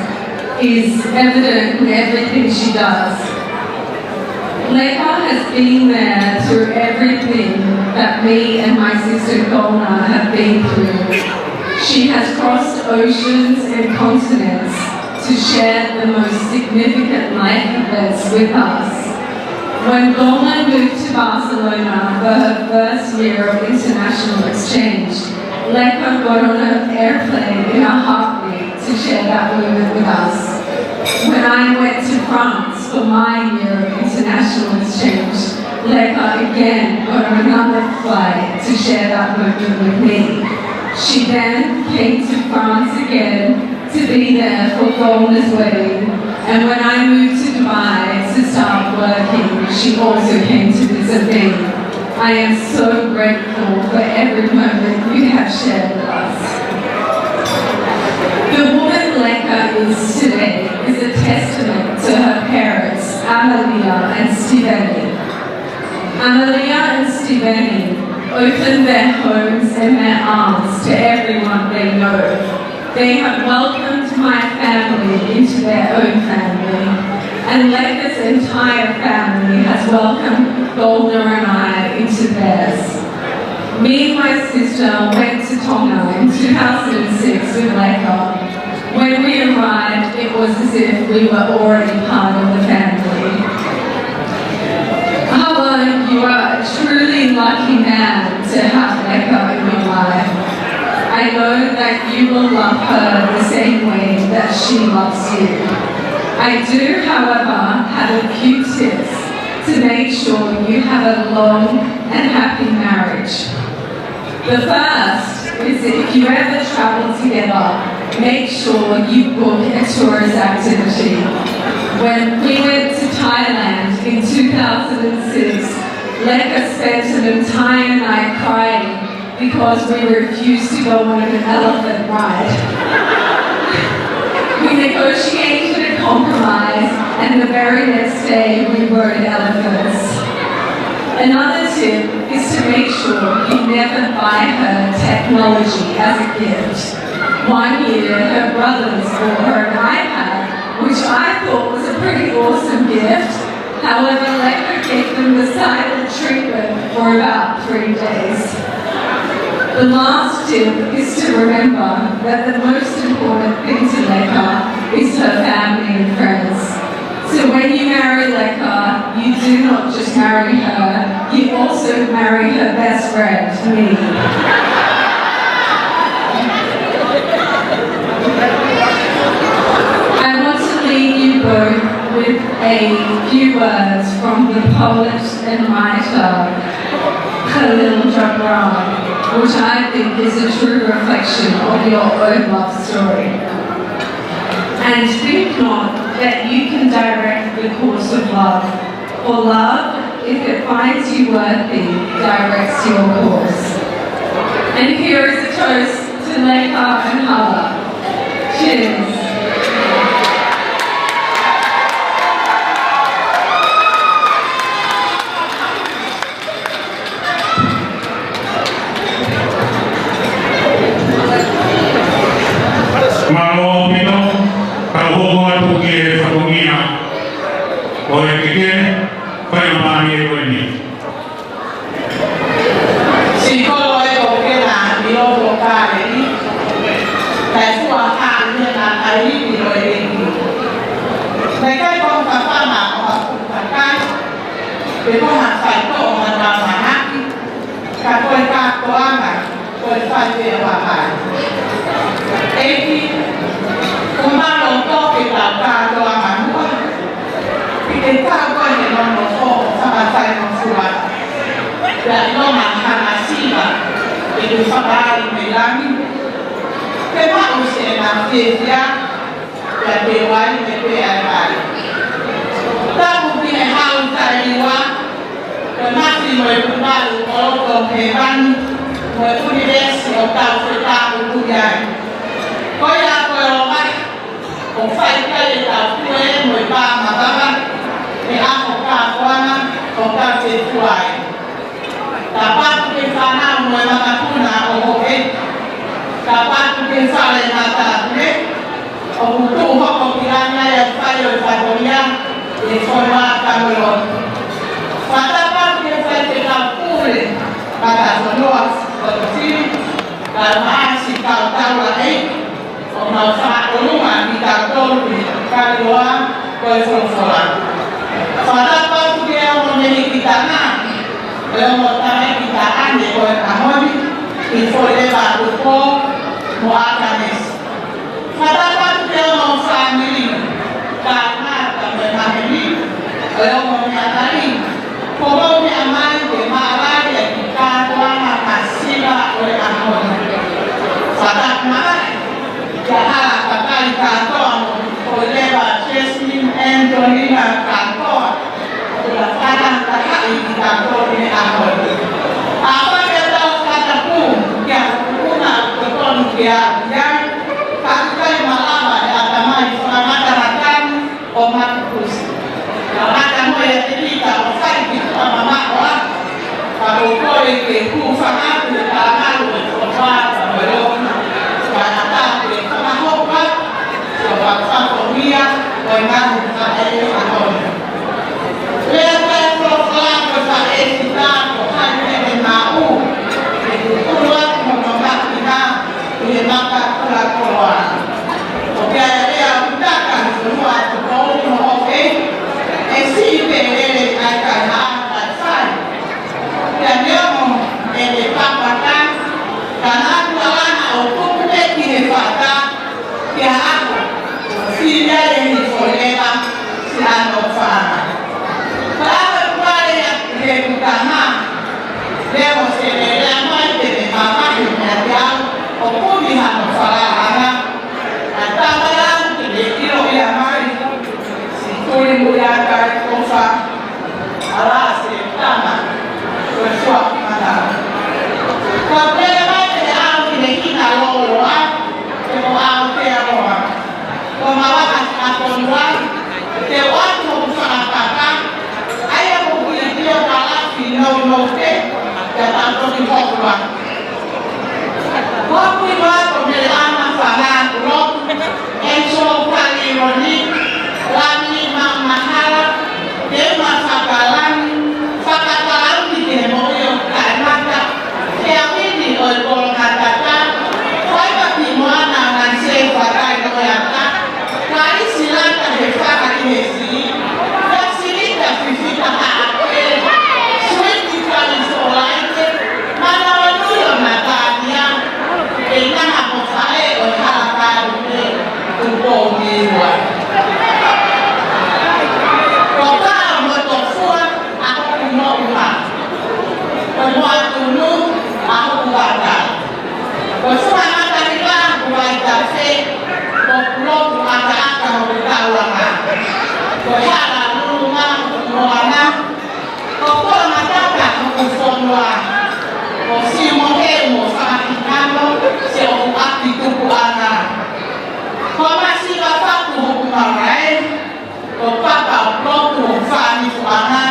is evident in everything she does. Leka has been there through everything that me and my sister Golna have been through. She has crossed oceans and continents to share the most significant life events with us. When Golna moved to Barcelona for her first year of international exchange, Leka got on an airplane in a heartbeat to share that moment with us. When I went to France for my year of international exchange, Leka again got on another flight to share that moment with me. She then came to France again to be there for Golna's wedding, and when I moved to Dubai to start also came to visit me. I am so grateful for every moment you have shared with us. The woman Leka is today is a testament to her parents, Amalia and Stiveni. Amalia and Stiveni opened their homes and their arms to everyone they know. They have welcomed my family into their own family, and Leka's entire family has welcomed Golda and I into theirs. Me and my sister went to Tonga in two thousand six with Leka. When we arrived, it was as if we were already part of the family. Hala, you are a truly lucky man to have Leka in your life. I know that you will love her the same way that she loves you. I do, however, have a few tips to make sure you have a long and happy marriage. The first is that if you ever travel together, make sure you book a tourist activity. When we went to Thailand in two thousand six, Leka spent an entire night crying because we refused to go on an elephant ride. We negotiated a compromise, and the very next day we rode elephants. Another tip is to make sure you never buy her technology as a gift. One year, her brothers bought her an iPad, which I thought was a pretty awesome gift. However, Leka gave them the silent treatment for about three days. The last tip is to remember that the most important thing to Leka is her family and friends. So when you marry Leka, you do not just marry her, you also marry her best friend, me. I want to leave you both with a few words from the poet and writer Khalil Gibran, which I think is a true reflection of your own love story. And think not that you can direct the course of love, for love, if it finds you worthy, directs your course. And here is a toast to Leka and Hala. Cheers. Mālō ʻaupito, tau hoko atu ki he fatongia ʻo e keke faingamālie ko eni. Siʻi kolo ē ko Kena ʻi loto Kāleli, kae fua hā ʻi he ngaahi ʻahiʻahi ʻo e ʻEiki. Naʻe ʻikai ko ha fafanga ʻo ha fuʻu kakai, pe ko ha faitoʻo ʻo ha taumahaʻi, ka ko e kātoanga, ko e fai pē ʻo ha vai. ʻEiki, ʻoku mālō toki ʻetau kātoanga muʻa, ʻi he tau ko eni ʻo nofo ʻo fakafaingofua. Pea ʻilonga ha ngaahi siva ʻoku fakaali mei langi, ke maʻu siʻena fiefia, pea ke ʻoange pē ʻa e vai. Tapu ki he Hau Taʻeliua, ko e Masi mo e Tuvalu ʻo loto hēvani, mo e ʻunivēsi ʻoku tau fetaulaki ai. Ko ia ko e ʻOtua, ʻoku fai ki ai ʻetau tue mo e pā mavava, he ʻaho kātoanga ʻoku tau fetaulaki ai. Tapu atu ki he fānau mo e makapuna ʻo houʻeiki. Tapu atu ki he fale matāpule, ʻoku tuʻu hoko ki langi ai ʻa e fai ʻo e fatongia, ʻi he fonua tamu lotu. Fakatapu atu ki he faifekau pule, matafonua, fotofili, kae ʻumaʻā siʻi kau taulaʻeiki, ʻoku nau fakaʻolunga kitautolu ʻi he kaliloa ko e folofola. Fakatapu atu ki he ongo mehikitanga, ʻa e ongo tamaiki taʻane ʻo e ʻaho ni, ʻi Foʻi Leva Tupou mo ʻAkanesi. Fakatapu atu ki he ongo fāmili, kaungā tama maheni, ʻa e ongo meʻatali, kuo mou meʻa mai ke mālōlō ʻa e kiʻi kātoanga masiva ʻo e ʻaho ni. Fakatapu mai kia Hala Kakai kātoa mo Foʻi Leva Jasmine Angelina kātoa, ʻo la fana Kamata mo ia te kita ʻo fai ki tuʻa mamaʻo ā. Ka ʻoku ou kole ke u hūfanga atu he talamalu ʻo e ʻOtua mo e lotu. Ka ʻatā ke fakahoko atu siʻo fakafatongia ʻo e ngaahi faʻē ʻaho ni. Lea ʻa e folofola ko e faʻē kita ko hai te ne maʻu, ke tutulu atu hono māhina ʻi he maka kulakoloa. ʻOku ʻi ai e lea ʻoku taka he fonua ʻo Tupou mo Hōkei, ʻe siʻi pē lele ʻa e kaihaʻa kae fai. Pea neongo ʻene papata, ka naʻa ku ala ʻo tuku pē ki he fata, ki ha ʻaho, fili ai ʻe Hifo Leva siʻano fanga. Ka ʻave kuale ʻa he kutanga, leo se lelea mai te ne mamahi meʻa te au, ʻo kumi hano falaʻanga. ʻA tama lau te ne ʻilo ia mai, si tuli mu ia kai kofa, ala se tama, ko e fua mata. Ka pele mai te au ki ne kina loloa, te mo au te aloha. Ko ma waka ki a konua, te o atu hoku fakapapa, ʻa ia ko kui pio kalafi nou nou te, te a tau toki hokua. Ko kui wa ko Mele Ana Fanga Kuloku, Enzo Kalironi, Lami Mamahala, Dema Fakalani, Fakakalauni ke mo io kae mata, ke a wini ʻo e kolo matata, fai wa ki moana nan se fakai no e ata, kai silata he faka i he si, ka silita fifita ha ake, suiti kali solaite, mana o nui o Natania, e nana ko fae ʻo e hala kalu ke, Tupou Niua. Ko ka mo to fua, ʻa hoku moʻunga. Ko e moʻatunu, ʻa hoku vaka. Ko e funga matariva, ko Vaitafe, ko Kuloku ʻakaʻaka hoku taulanga. Ko e hala lulunga, ko moana, ko Kolomataka hoku fonua. Ko Simohe mo Fakahikano, siʻoku ʻapi tupuʻanga. Ko Masiva Fatu hoku marae. Ko Papa ʻo Kuloku hoku fānifuʻanga.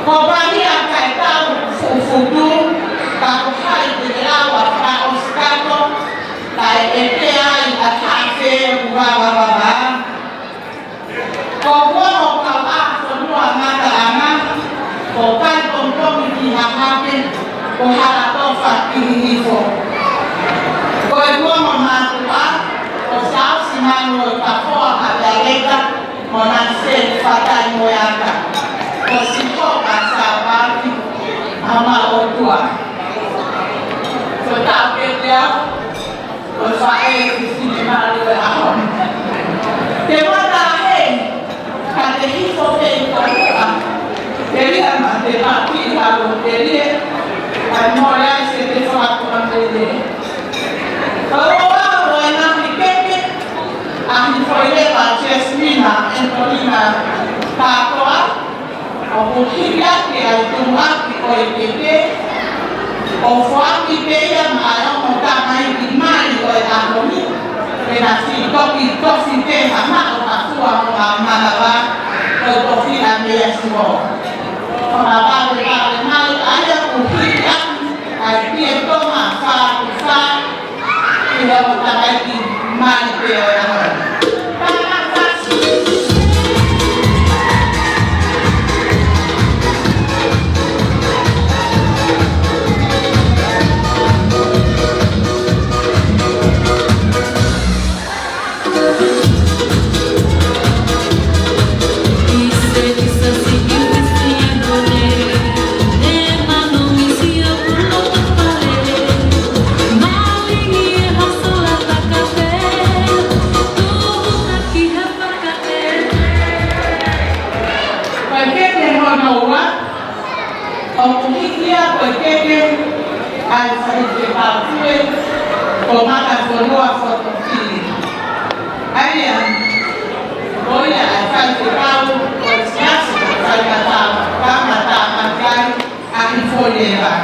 Ko Pahia Kaitau fufutu, ka ko hai te ke lau a fakaʻosi kato, kae ʻeke ai ʻa Tafe ʻoku vavavava. Ko Kuongo kau ʻa fonua ngataʻanga, ko Kai Kongkongi ki Hahake, ko Halatofa ki Hihifo. Ko e Kuongo mātuʻa, ko Siaosi Manu ʻo Kafoa Havealeka, mo Nase Fatai mo e aka. Ko Sihoka Savati, ʻa ma ʻOtua. Ko tau ke te au, ko e faʻē ki sine malu e ʻaho ni. Te mata he, ka te hifo ke i koʻua. Te lia ma te mati halo te lia. Ai mole ai se te fakakuanele. Ko ua o e ngaahi keke, ʻa Hifo Leva, Jesmina, Antonina, Katoa, ʻoku hiki ʻaki ʻa e tumuʻaki ʻo e keke, ʻo foaki pē ia maʻa e ongo tamaiki mali ʻo e ʻaho ni, pea na si toki tofi pē ha maʻu ha fua mo ha manava, ko e tofi ʻa meia simo. Ko ha vave vave mai, ʻa ia ʻoku hiki ʻaki ʻa e pie toma fā ku fā, ʻi he ongo tamaiki mali pē ʻo e ʻaho ni. Ko e keke hono ua, ʻoku hiki ia ko e keke ʻa e faifekau pule, ko Matafonua Fotofili. ʻA ia, ko ia ʻa e faifekau, ko e siasi, ko e faifekau, kamata makai, ʻa Hifo Leva.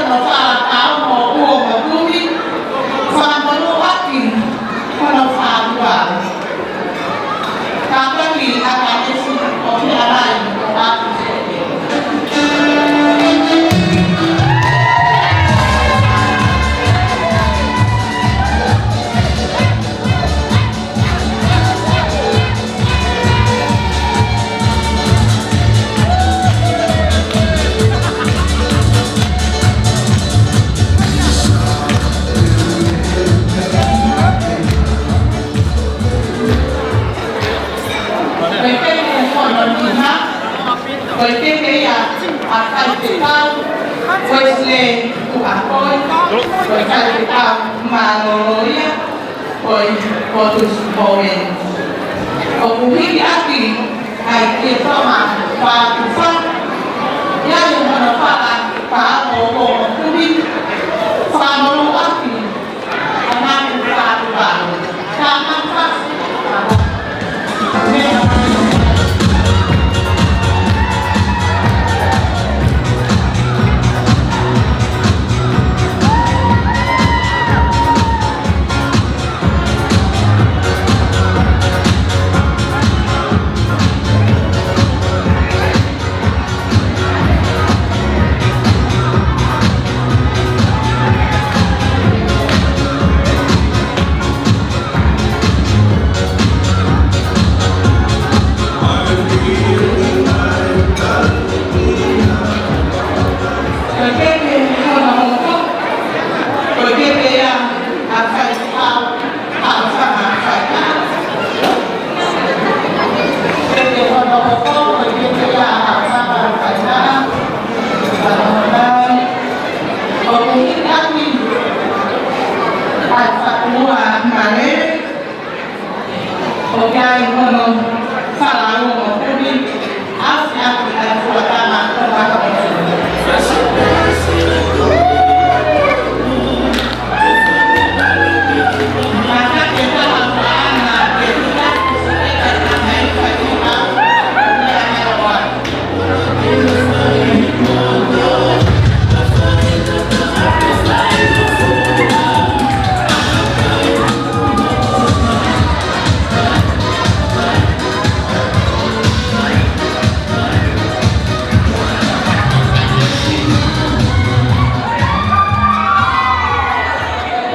Hono fala taʻu ʻe ua noa kumi, fakamonūʻaki hono fātuʻa. Kātaki ʻa Kanesi ʻo meʻa mai ʻo ʻatu. Ko e pehē hono nima, ko e pehē ia ʻa Faifekau Wesley Tuʻakoi, ko e faifekau mālōlō ia ʻo e Potu Sipōveni. ʻOku hiki ʻaki ʻa e kiʻi toma fātuʻa, ʻi ai hono fala taʻu ʻe ua noa kumi, fakamonūʻaki ʻa e ngaahi fātuʻa. Ka ngaahi fātuʻa. Ko e pehē hono hoko, ko e pehē ia ʻa Faifekau ʻAlofanga Faingaʻa. Pehē hono hoko, ko e pehē ia ʻa ʻAlofanga Faingaʻa. ʻOku hiki ʻaki ʻa e fātuʻa mālōlō. ʻOku ʻi ai hono fala ʻe ua noa kumi, ʻa e ʻapi ʻa e fuataha ʻo e fātuʻa.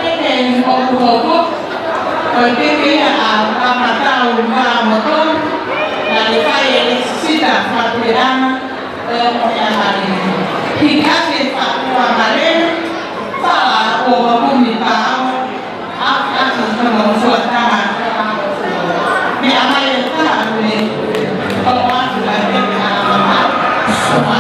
Pehē ʻoku hoko, ko e pehē ia ʻa Lamatau Malamoto, naʻe fai e lēsisita fakapuleʻanga ʻo e Moheʻanga Lele. Hiki ʻaki e fātuʻa mālōlō, fala ʻe ua noa kumi pau, ʻa e fātuʻa ʻo e fuataha. Meʻa mai e taha ʻo e, ʻo ʻatu ai e meʻa ʻa e fātuʻa.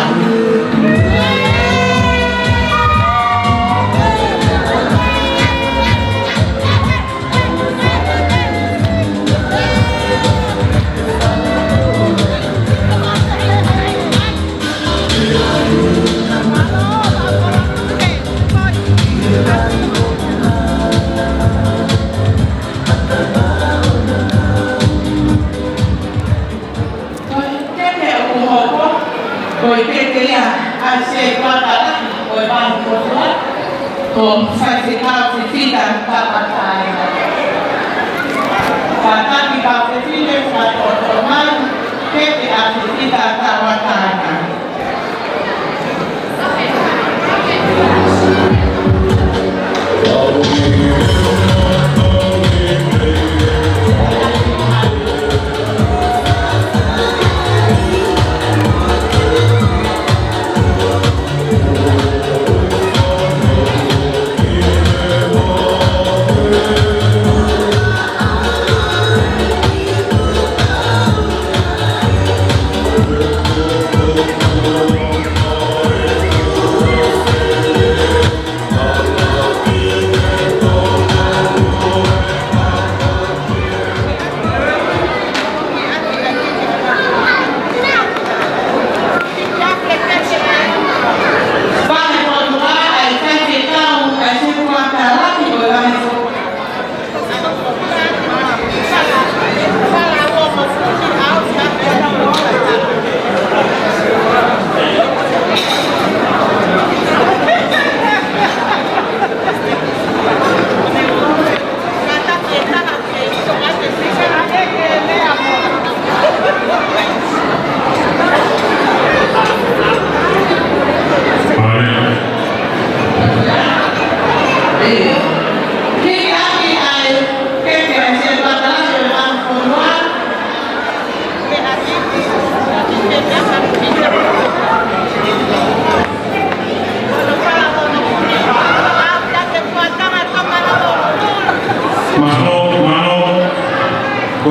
Ko e pehē ʻoku hoko, ko e pehē ia ʻa e Setuata Lahi ʻo e Vanu Kotua, ko Faifekau Fifita Tauʻatāina. Kātaki kau fefine, kātoa mai, pehē ʻa Fifita Tauʻatāina.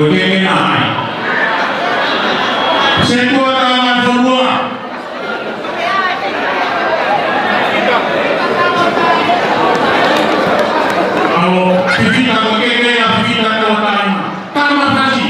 Ko e kehe ai. Setuata Ngai Fonua. ʻAlo, fifita, ko e kehe ʻa fifita Tauʻatāina. Tama Fasi.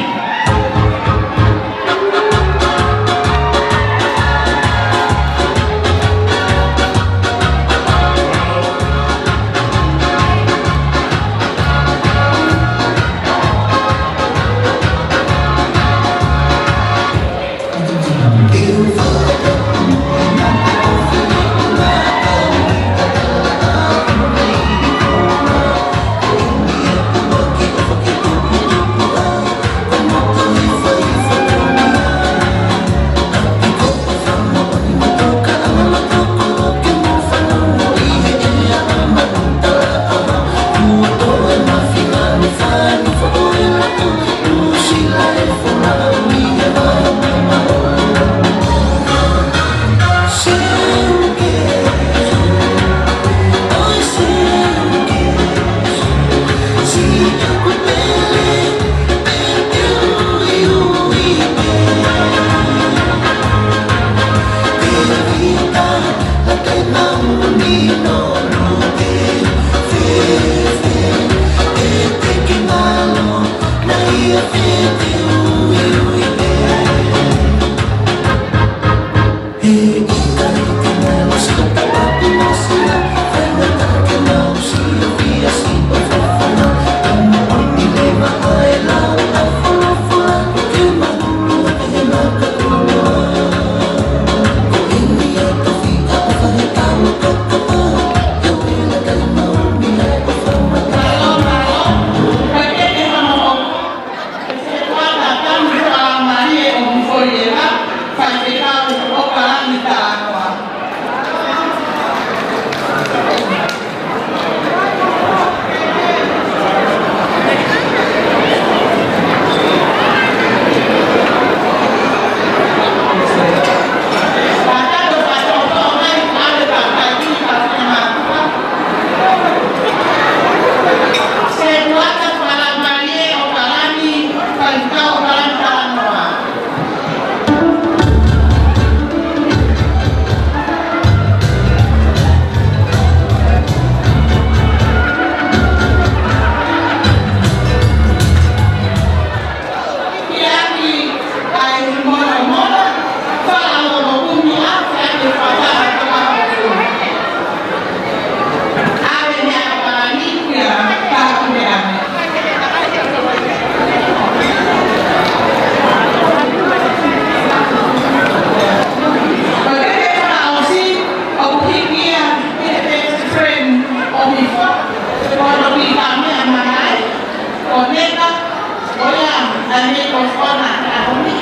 Ko ia, ʻa e mei ko fona ʻa homi.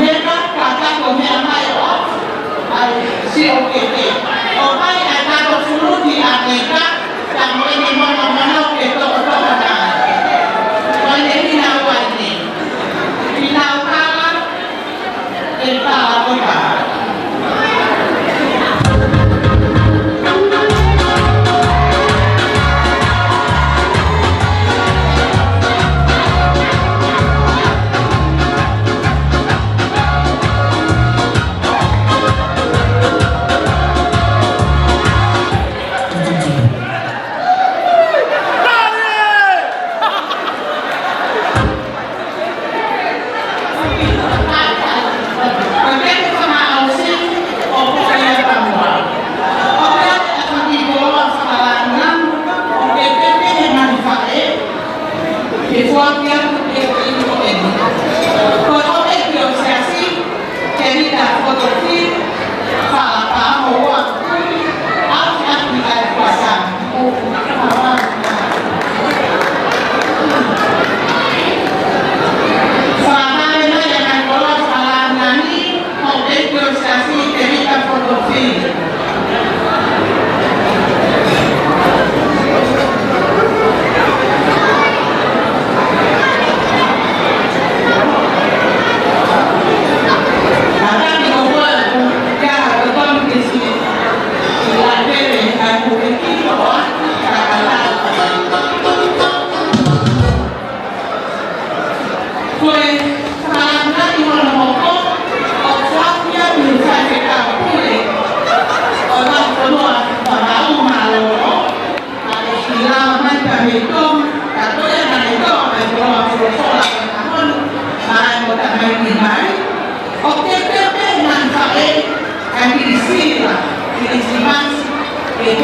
Meka, ka ka ko mea mai o, ʻa e sio ke te. ʻO mai ʻa e kato fuluti ʻa meka, ka mo e ni mono mono ke toko toko na. Ko e ni hina ua ni. Hina ua kala,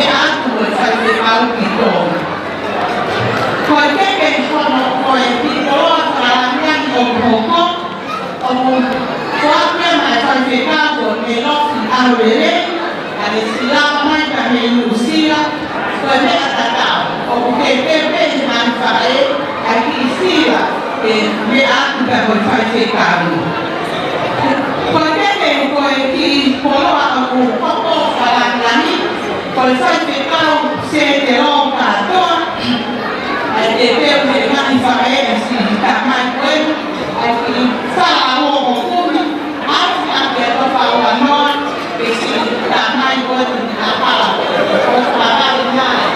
atu ko e faifekau ki Tonga. Ko e keke hono ko e kiʻi koloa fakalāngilangi ʻoku hoko, ʻoku foaki ia maʻa e faifekau ko Melosi ʻAhovelei, ʻa e sila mai ka mei Nuʻusila, ko e meʻa tatau, ʻoku keke pē ʻi he ngaahi faʻē, ʻa e kiʻi sila ke meʻa atu pē ko e faifekau. Ko e keke ko e kiʻi koloa ʻoku hoko fakalāngilangi, ko e faifekau Setelo Katoa, ʻa e keke ʻi he ngaahi faʻē ʻa e siʻi tamai ko ē, ʻa e kiʻi fala o kumi, ʻa e kiʻi ake ʻa e tofa ua noa, ke siʻi tamai ko ē, ʻa e fala, ʻo fala ʻi nai.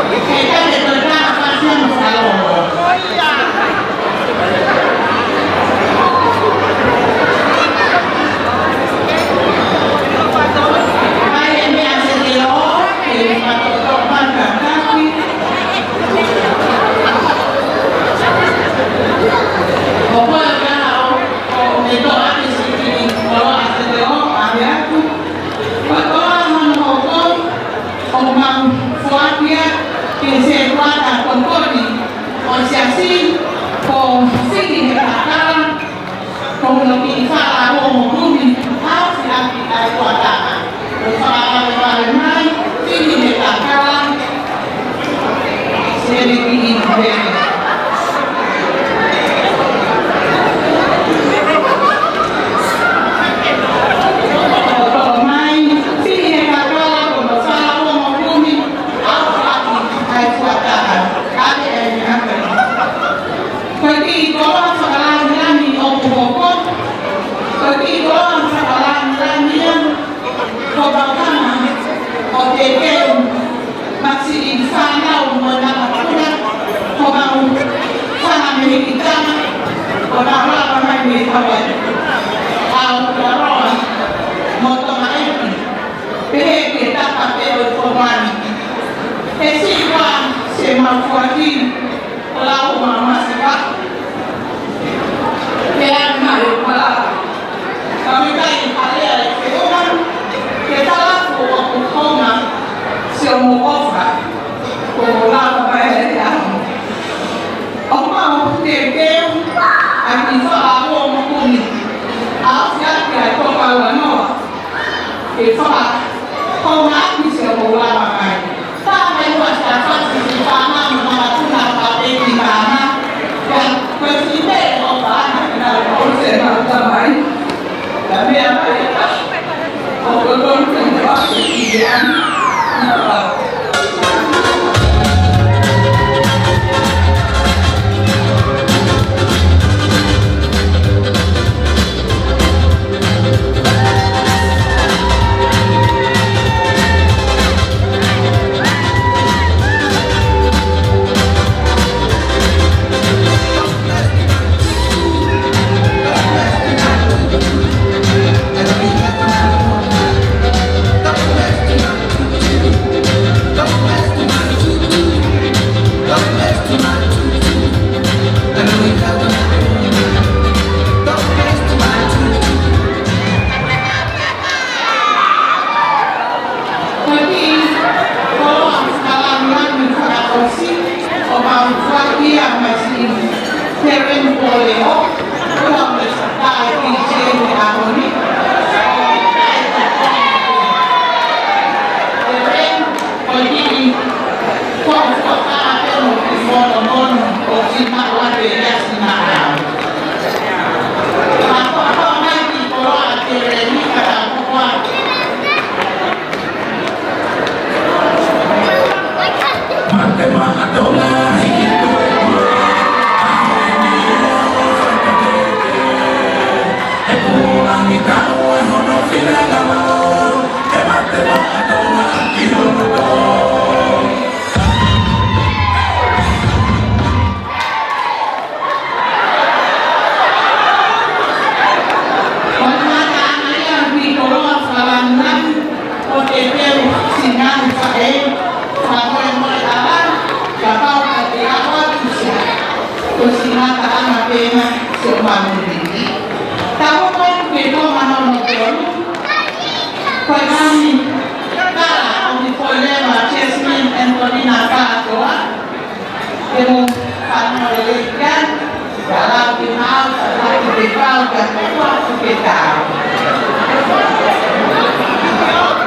Ke keke ko e tala fasi ʻa e fala o. ʻOku mau foaki ia ki he sētuata tokoni ʻo e Siasi, ko Fili he Kakala, ko hono kiʻi fala o mo kumi, ʻa e siʻaki ʻa e tuataka. Ko e fakavalevale mai, Fili he Kakala, Sele kiʻi vele. Ko e fala mai, Fili he Kakala, ko hono fala o mo kumi, ʻa e siʻaki ʻa e tuataka. ʻAle e meʻa. Ko e kiʻi koloa fakalāngilangi ʻoku hoko. Ko e kiʻi koloa fakalāngilangi ia. Ko e pākana ʻo Teuteu, mo e siʻi fānau mo e makapuna, ko e mau fanga mehikitanga, ko e mau lava mai mei Hawaiʻi. ʻAukalaloa mo Tonga ʻEiki. Pehē ki he tapa pē ʻo e fonua ni. He siʻi koloa se mau foaki, Lau ma masiva. Ke ʻai mai pala. Ka me kai kalea e ke uma. Ke tala ko ʻoku konga. Sio mo ʻofa. Ko lava mai e aho. ʻOku mau teuteu. ʻA e kiʻi fala o mo kumi. ʻA ʻosi ʻaki ʻa e tofa ua noa. Ke fala. Konga ʻaki sio mo lava mai. Ko e kiʻi koloa fakalāngilangi fakaʻosi, ʻoku mau foaki ia maʻa e siʻi Kevin Poleo, ʻoku mau meʻa ʻa e kiʻi tēniti ʻa Honi. Kevin, ko e kiʻi koloa fakalāngilangi ʻoku monomono, ʻoku siʻi maʻu ʻa e kiʻi siʻi maʻu.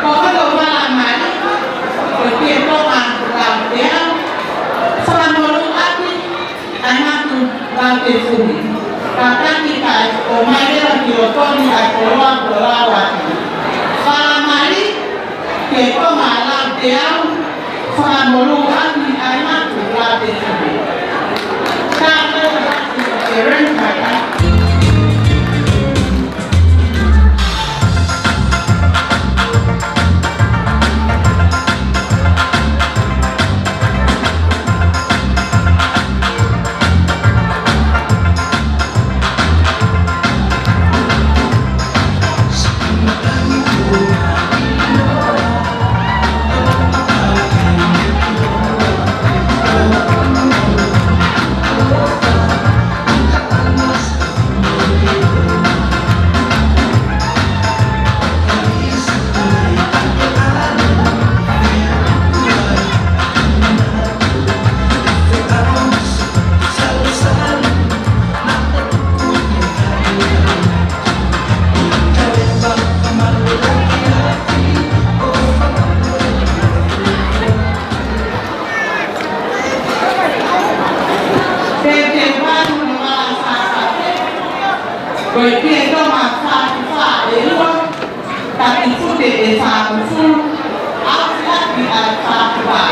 Ko hono vala mali, ko Pietonga Lauteau, Fakamolū ʻaki ʻa e Matu Lautefuhi. Kātaki kae ʻomai leva ki loto ni ʻa e koloa kuo lau atu. Vala mali, Pietonga Lauteau, Fakamolū ʻaki ʻa e Matu Lautefuhi. Ka ko e hati o Karen Kaka. Tētē valu no ala sāsate, ko e Pietonga fā fā ʻe ua, Takifute ʻe fāngofulu, ʻAufiʻapi ʻe fā fā.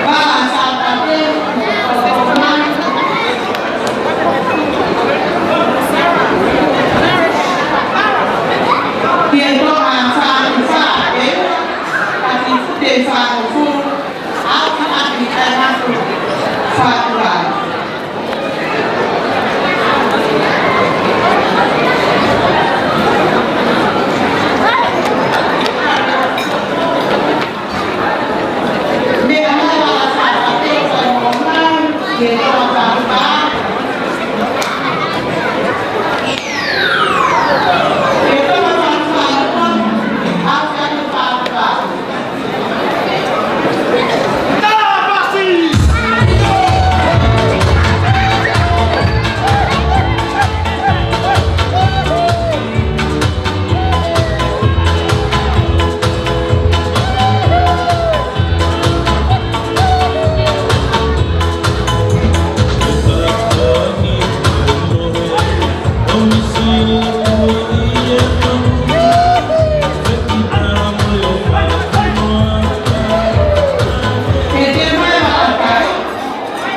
Vala sāsate, Pietonga fā fā ʻe ua, Takifute ʻe fāngofulu, ʻAufiʻapi ʻe fā fā.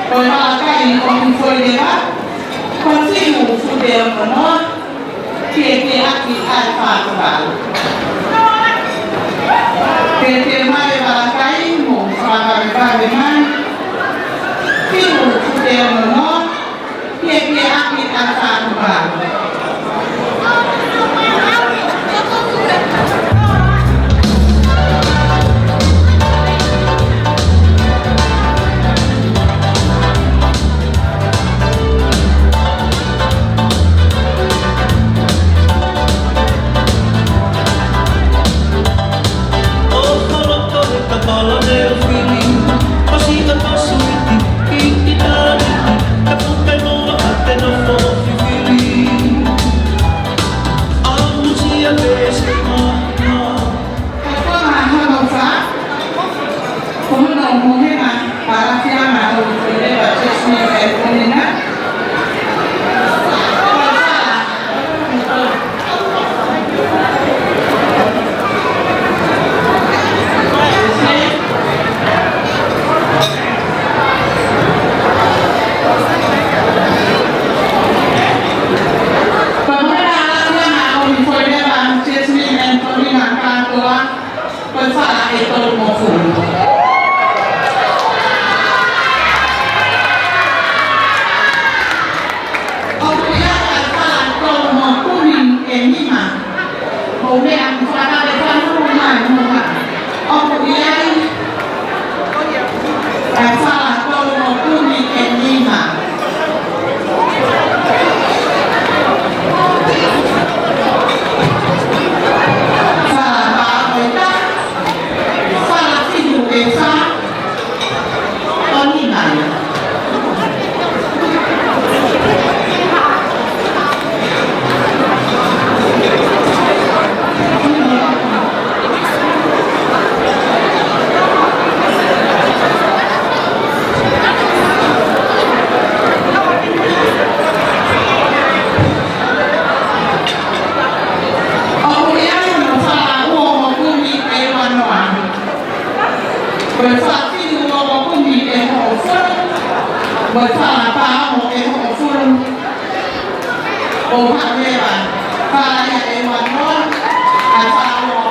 Ko e vala kai ʻoku foʻi leva, ko e fitu fute ono noa, piekeaki ʻe fā fā. Tētē mai e vala kai mo fakaʻapaʻapa mai, fitu fute ono noa, piekeaki ʻe fā fā. Ko e vala ʻe tolu mo fulu. ʻOku ʻi ai e vala ʻe tolu mo kumi ʻe nima. Ko e meʻa ʻoku fakalefanulu mai mo ha. ʻOku ʻi ai e vala ʻe tolu mo kumi ʻe nima. Vala ʻe taha. Vala fitu ʻe fā, ʻo nima ia. Ko e fāfili ʻoku kumi ʻe hoʻo fulu, mo e fala pāongo ʻe hoʻo fulu. ʻO haʻu leva, fala ia ʻe Manoa, ʻa e fala ʻo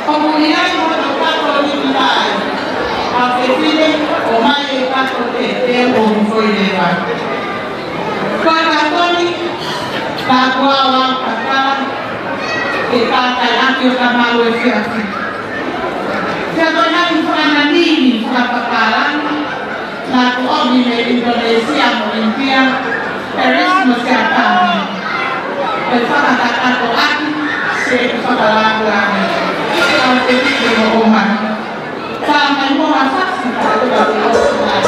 ʻOku ʻi ai hono kātoa ni ki ai, ʻa e fefine, ʻomai e kātoa ke te o ni foʻi leva. Ko e kātoa ni, ka kuo ʻalu ʻo kakala, ke kākāʻaki ʻo ka malu e fiafi. Pea ko e ngaahi fakananini fakapapālangi, naʻa ku ʻomi mei ʻInitonēsia mo ʻInitia, Perisi mo Siapani. Ko e fakakakato ʻaki, se fakalāngilangi. Ka te piki mo ʻomai. Ka mai mo ha fasi, ka te piki mo ʻomai.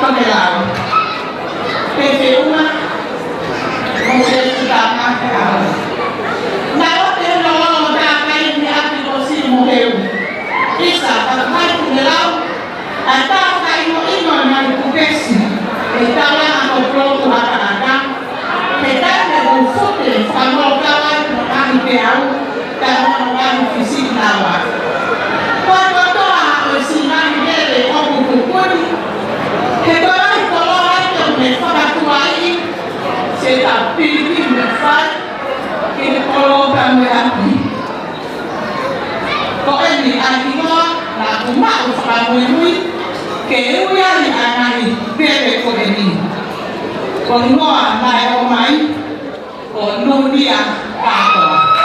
Tokelau. Pefeuma, mo Sefutanga Feau. Naʻe ʻosi hono lolo takai ni ʻaki ko Simo Heu. ʻIsa, ka mai Tokelau, ʻa e tau ka ino ino na i kupesi, ʻe taulanga ko Pulotu Hakaʻaka, he taimi ʻoku fute, fakamolokava ai mo Kahi Peau, Ka hono ngaahi fisiki lava. Ko e kotoa ʻo e siʻi ngaahi lele ʻoku pupuni. He ko e ngaahi koloa ʻoku ne fakatuai, se ta piliki ne fai, ke ne kolo ka me api. Ko eni ʻa e hingoa, naʻa ku maʻu fakamuimui, ke ui ai ʻa e ngaahi lele ko eni. Ko e hingoa naʻe ʻomai, ko Nunia Kātoa.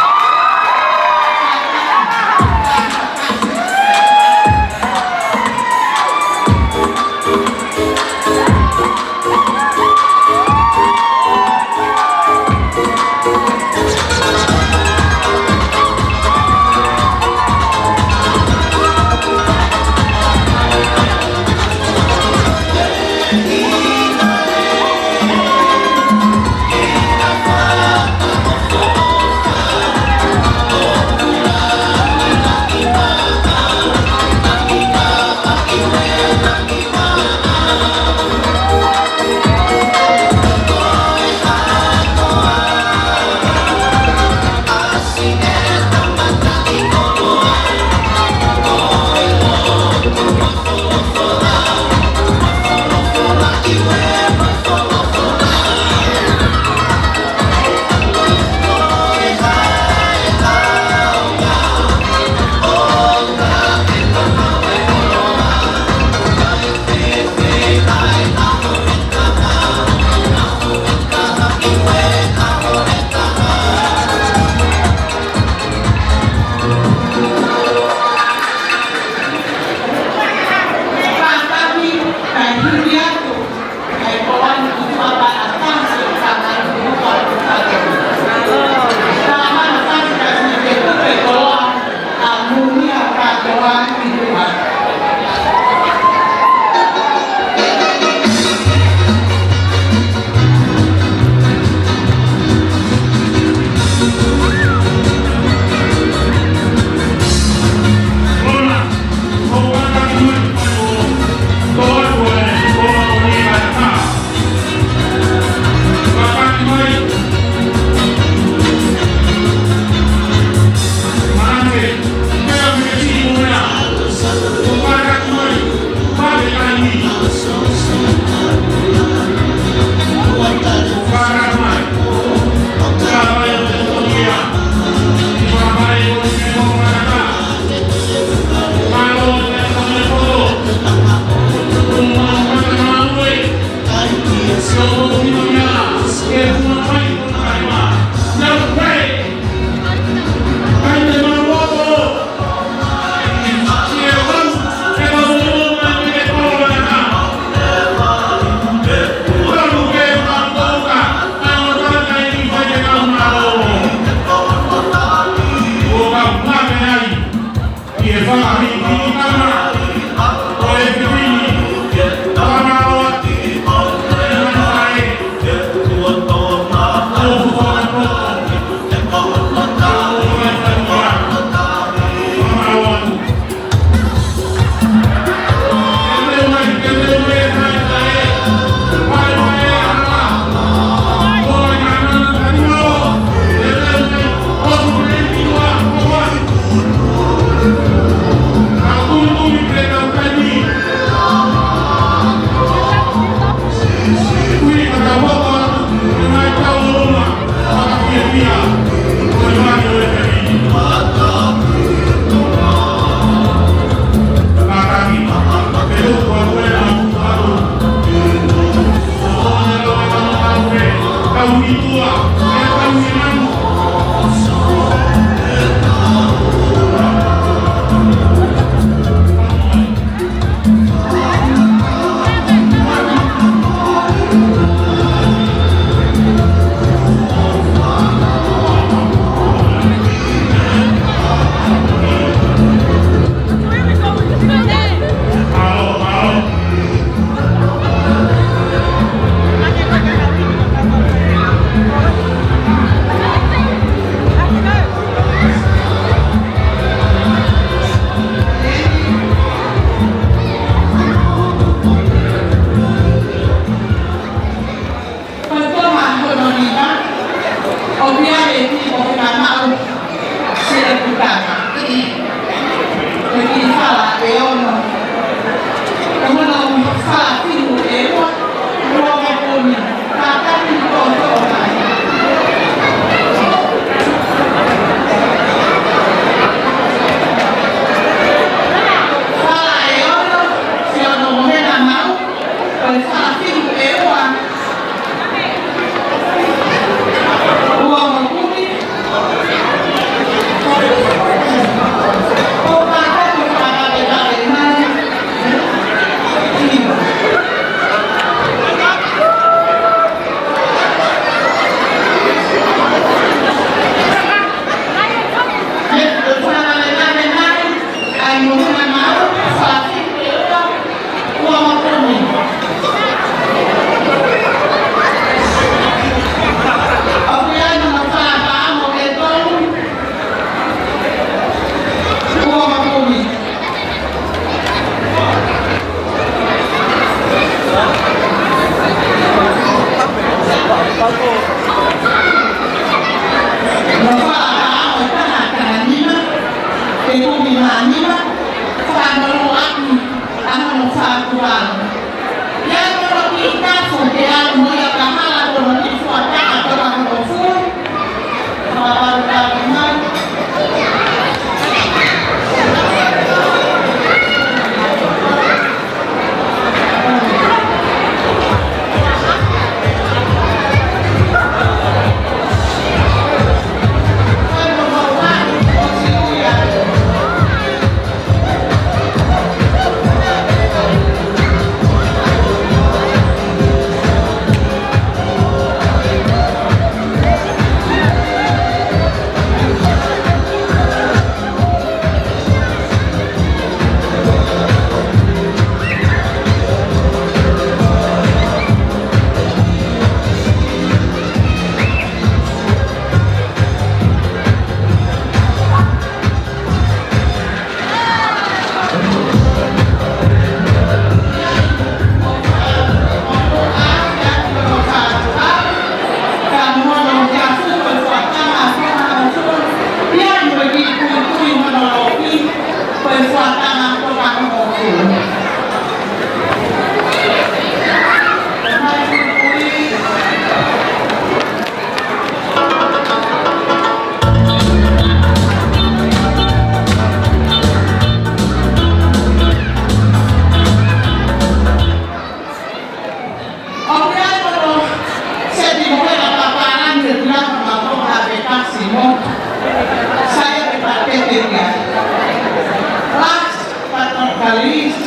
Last but not the least,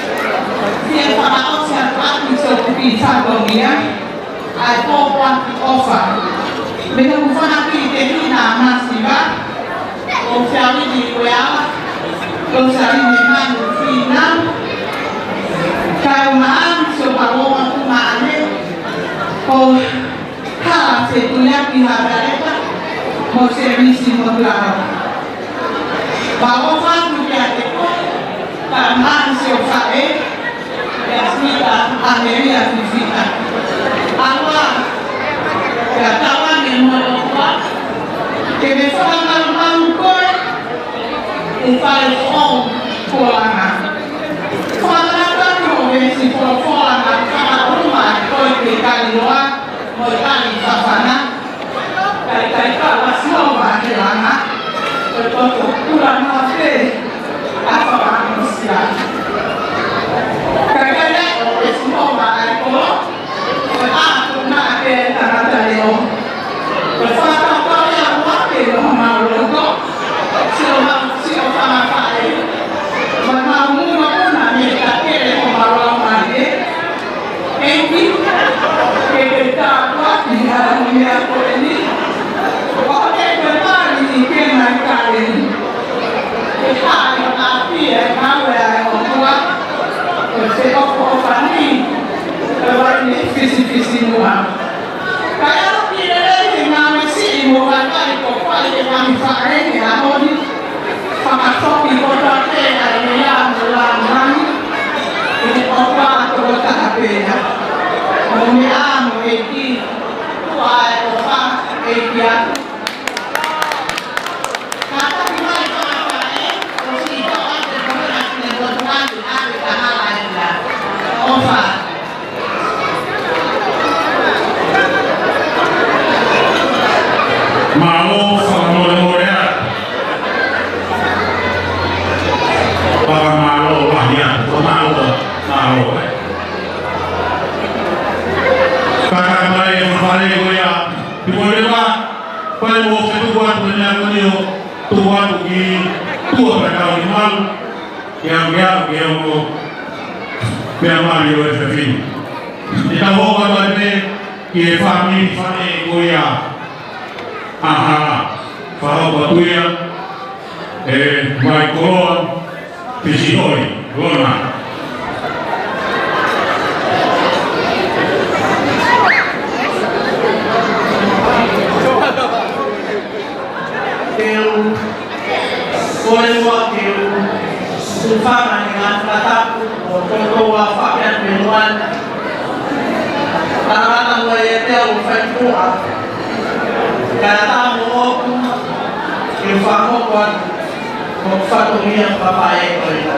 fie fakaʻosi atu ʻa e sōkupī fatongia, ʻa e pōpoaki ʻofa. Mei he hūfanga kiʻi tehina masiva, ʻo Fiaini Ueala, ʻo Fiaini Manu Fina, kae ʻumaʻā ʻa Sio Paloma Kumaʻane, ʻo Hala Setuliaki Hakaleka, mo Sevisi Motuaro. Pea ʻofa atu kiate koe, kae ʻumaʻā ʻa Sio Faʻē, Yasmita Amelia Fifita. ʻAloa, kia Tauane mo e ʻOtua, ke ne fakamalumalu koe, ʻi he fale foʻou Puolanga. Fakamanatu atu hoʻo veesi folofola naʻe fakaʻumaʻā koe ki Kaliloa, mo e kali Fafana. Kae ʻikai kava Sihova he langa, ko e poto kulanga pē ʻa e fakaʻamusia. Kae ʻikai leʻo ʻe Sihova ʻa e kolo, ko e ʻato naʻa pē ʻa e tangata leʻo. Ko e fakakaukau ia ʻoku ʻi homau loto, siʻomau, siʻo fanga faʻē, mo ʻemau muimui ʻoku ne takele homau laumālie. ʻEiki, ke ke tāpuakiʻi ʻa e ngaahi meʻa ko eni. ʻOku ke ke mali ʻi he ngaahi kaleni. Ke haʻi ʻo ʻapi e ngāue ʻa e ʻOtua. Ko e feʻofoʻofani, ko e uaine fisifisimuʻa. Kae ʻalu ki lelei he ngāue siʻi mo vakai ko fai e ngaahi faʻē he ʻaho ni. Fakafoki kotoa pē ʻa e meʻa mo e lāngilangi, ʻi he ʻOtua tokotaha pē ia. Mo e meʻa mo e ʻEiki, ʻoku ʻa e ʻofa ʻEiki atu. Kātaki mai fakafaʻē, ʻo siʻi toʻa te koe ʻa Sine Motuʻa, ʻa e kahala ia. ʻOfa. Mālō, fakamolemole atu. Fakamālō lahi atu, fakamālō, mālō. Kātaki mai e fale ko ia, ki Moʻolepa, fai mo ke tuku atu e meʻa ko eni ʻo tuku atu ki tuʻa pea tau ni malu. Ke au, ke au, ke au mo meʻa mali ʻo e fefine. Te tau hoko atu ai pē ki he fāmili fale ko ia ʻa Hala. Fakahoko atu ia ʻe Maikoloa Pisihoi Lona. Ke u kole muʻa ke u hūfanga he ngaahi fakatapu ʻo toutou aofaki atu mei muʻa. Tangata muʻa ia te u fai tuʻa. Kae ʻatā moʻoku ke u fakahoko atu hoku fatongia fakafaʻē ko ia.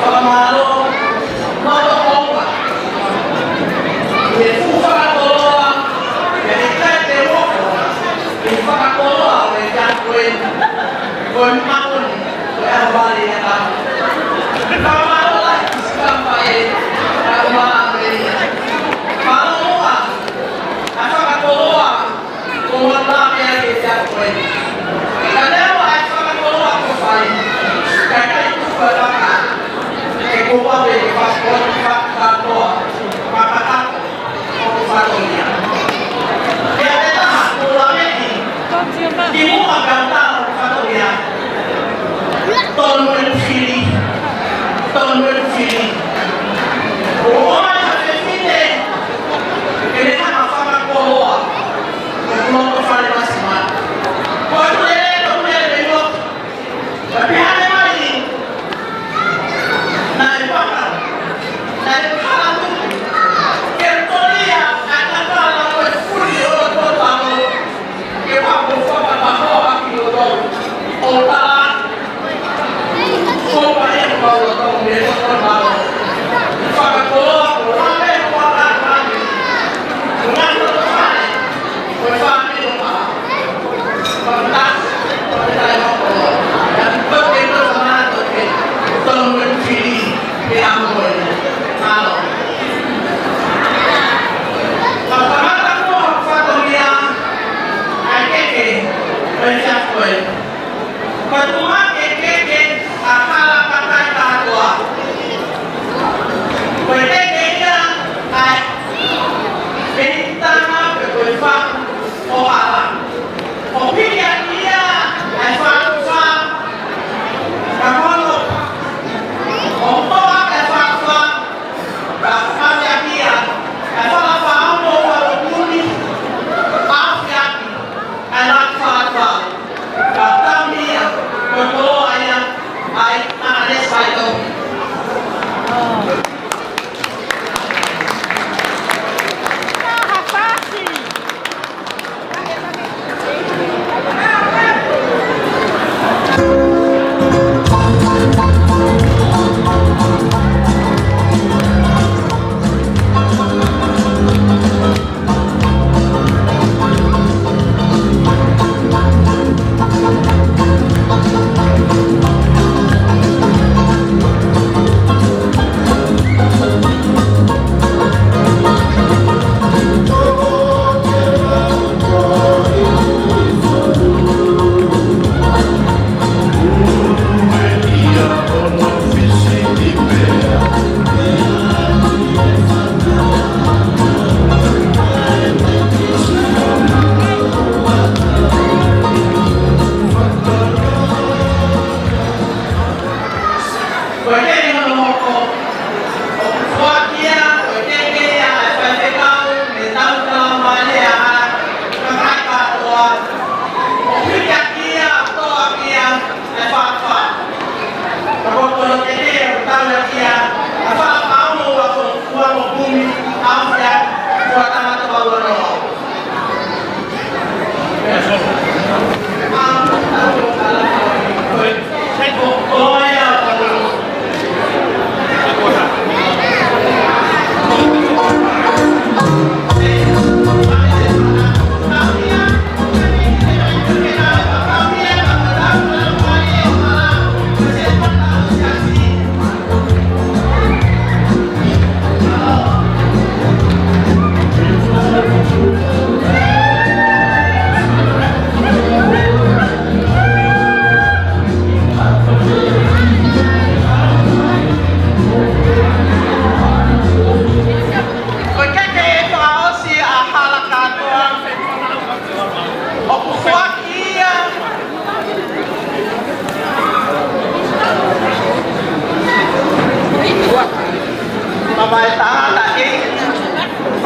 Fakamālō, mālō ʻaupito. He fuʻu fakakoloa, he ʻikai te u ʻofa, he fakakoloa ʻo e kiʻi ako eni, ko e māʻoniʻoni, ko e ʻaho vale ia ka. Fakamālō lahi ki Sikafa e, ʻaho vale ia. Mālō muʻa, ʻa e fakakoloa, ko ʻeku ʻalu pē ai ki he ako eni. Ka lea ʻa e fakakoloa kuo fai, ka ʻikai tuku ʻa e vaka, he ko au pē ke fakakoloa, fakakoloa, fakakoloa ʻo e fatongia. Pea ʻe taha, ko e lameʻi, ki muʻa ka u tala ʻo e fatongia. Tonu e fili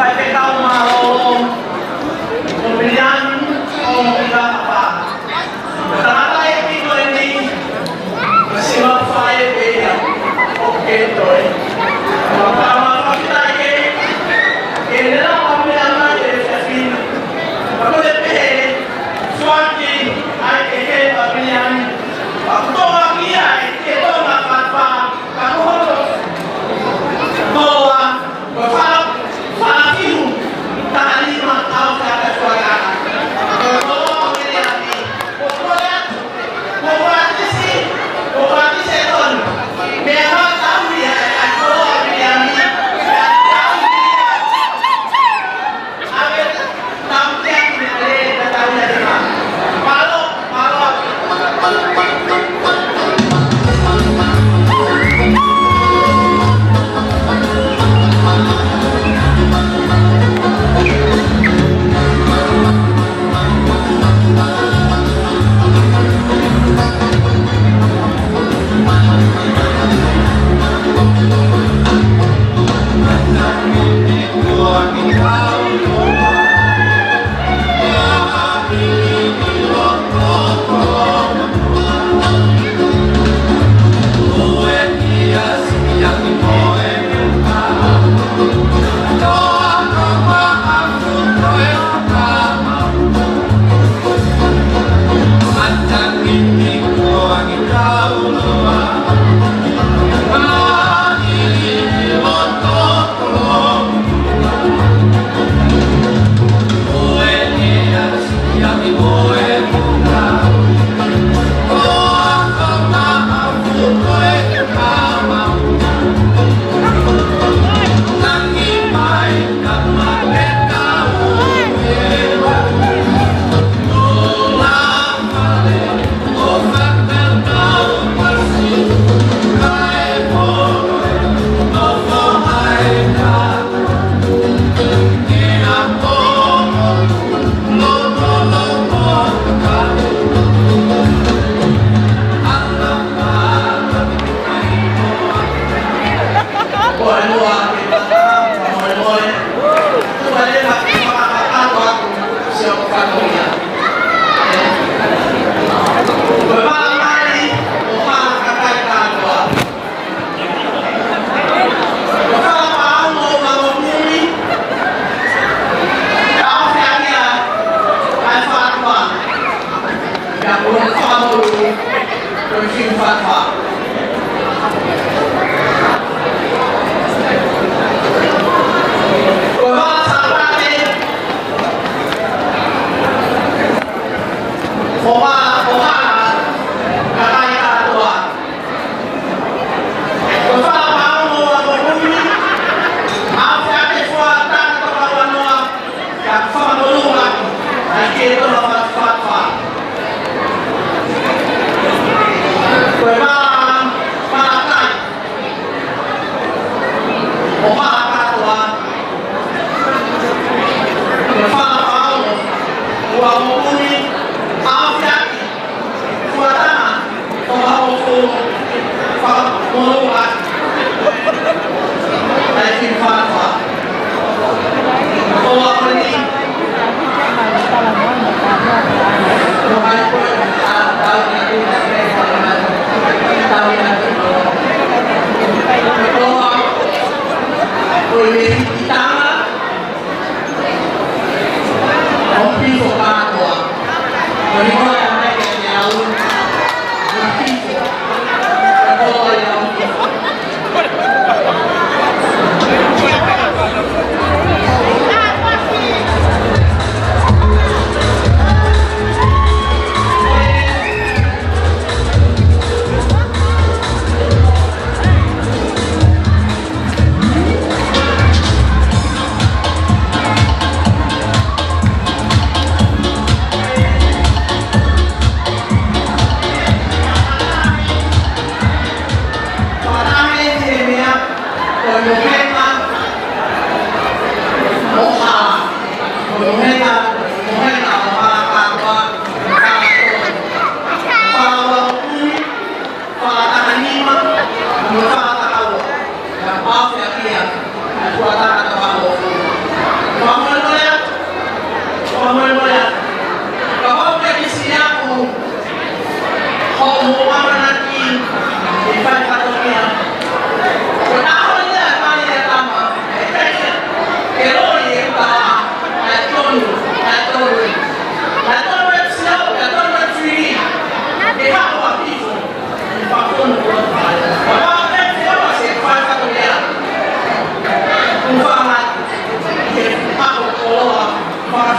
Faifekau mālōlō, ko Viliami ʻOngohila Kapā. Tangataʻeiki ko eni, ko Sima Fai pē ia, ʻoku ke toe. Pea fakafetaʻi ke, ke ne lava pē ʻa e efiafi ni. Pea ko e pehē, suaki, ʻai ke ke pa Viliami. Pea ko e toa ki ai, ke toa na pa pa, ka ko hono toa, ko e fala, fala kiu, taha nima, ʻaho ke aka suakaka. Ko e toa o Viliami, ko e toa atu, ko e toa tisi, ko e toa tisi e tonu. Meʻa ʻa tau ia, ʻa e toa o Viliami, ʻa tau ia.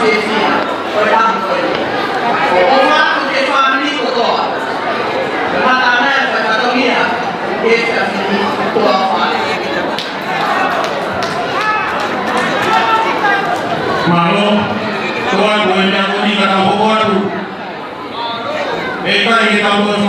Mālō, ko e meʻa ko eni ka tau hoko atu. ʻE ʻikai ke tau toe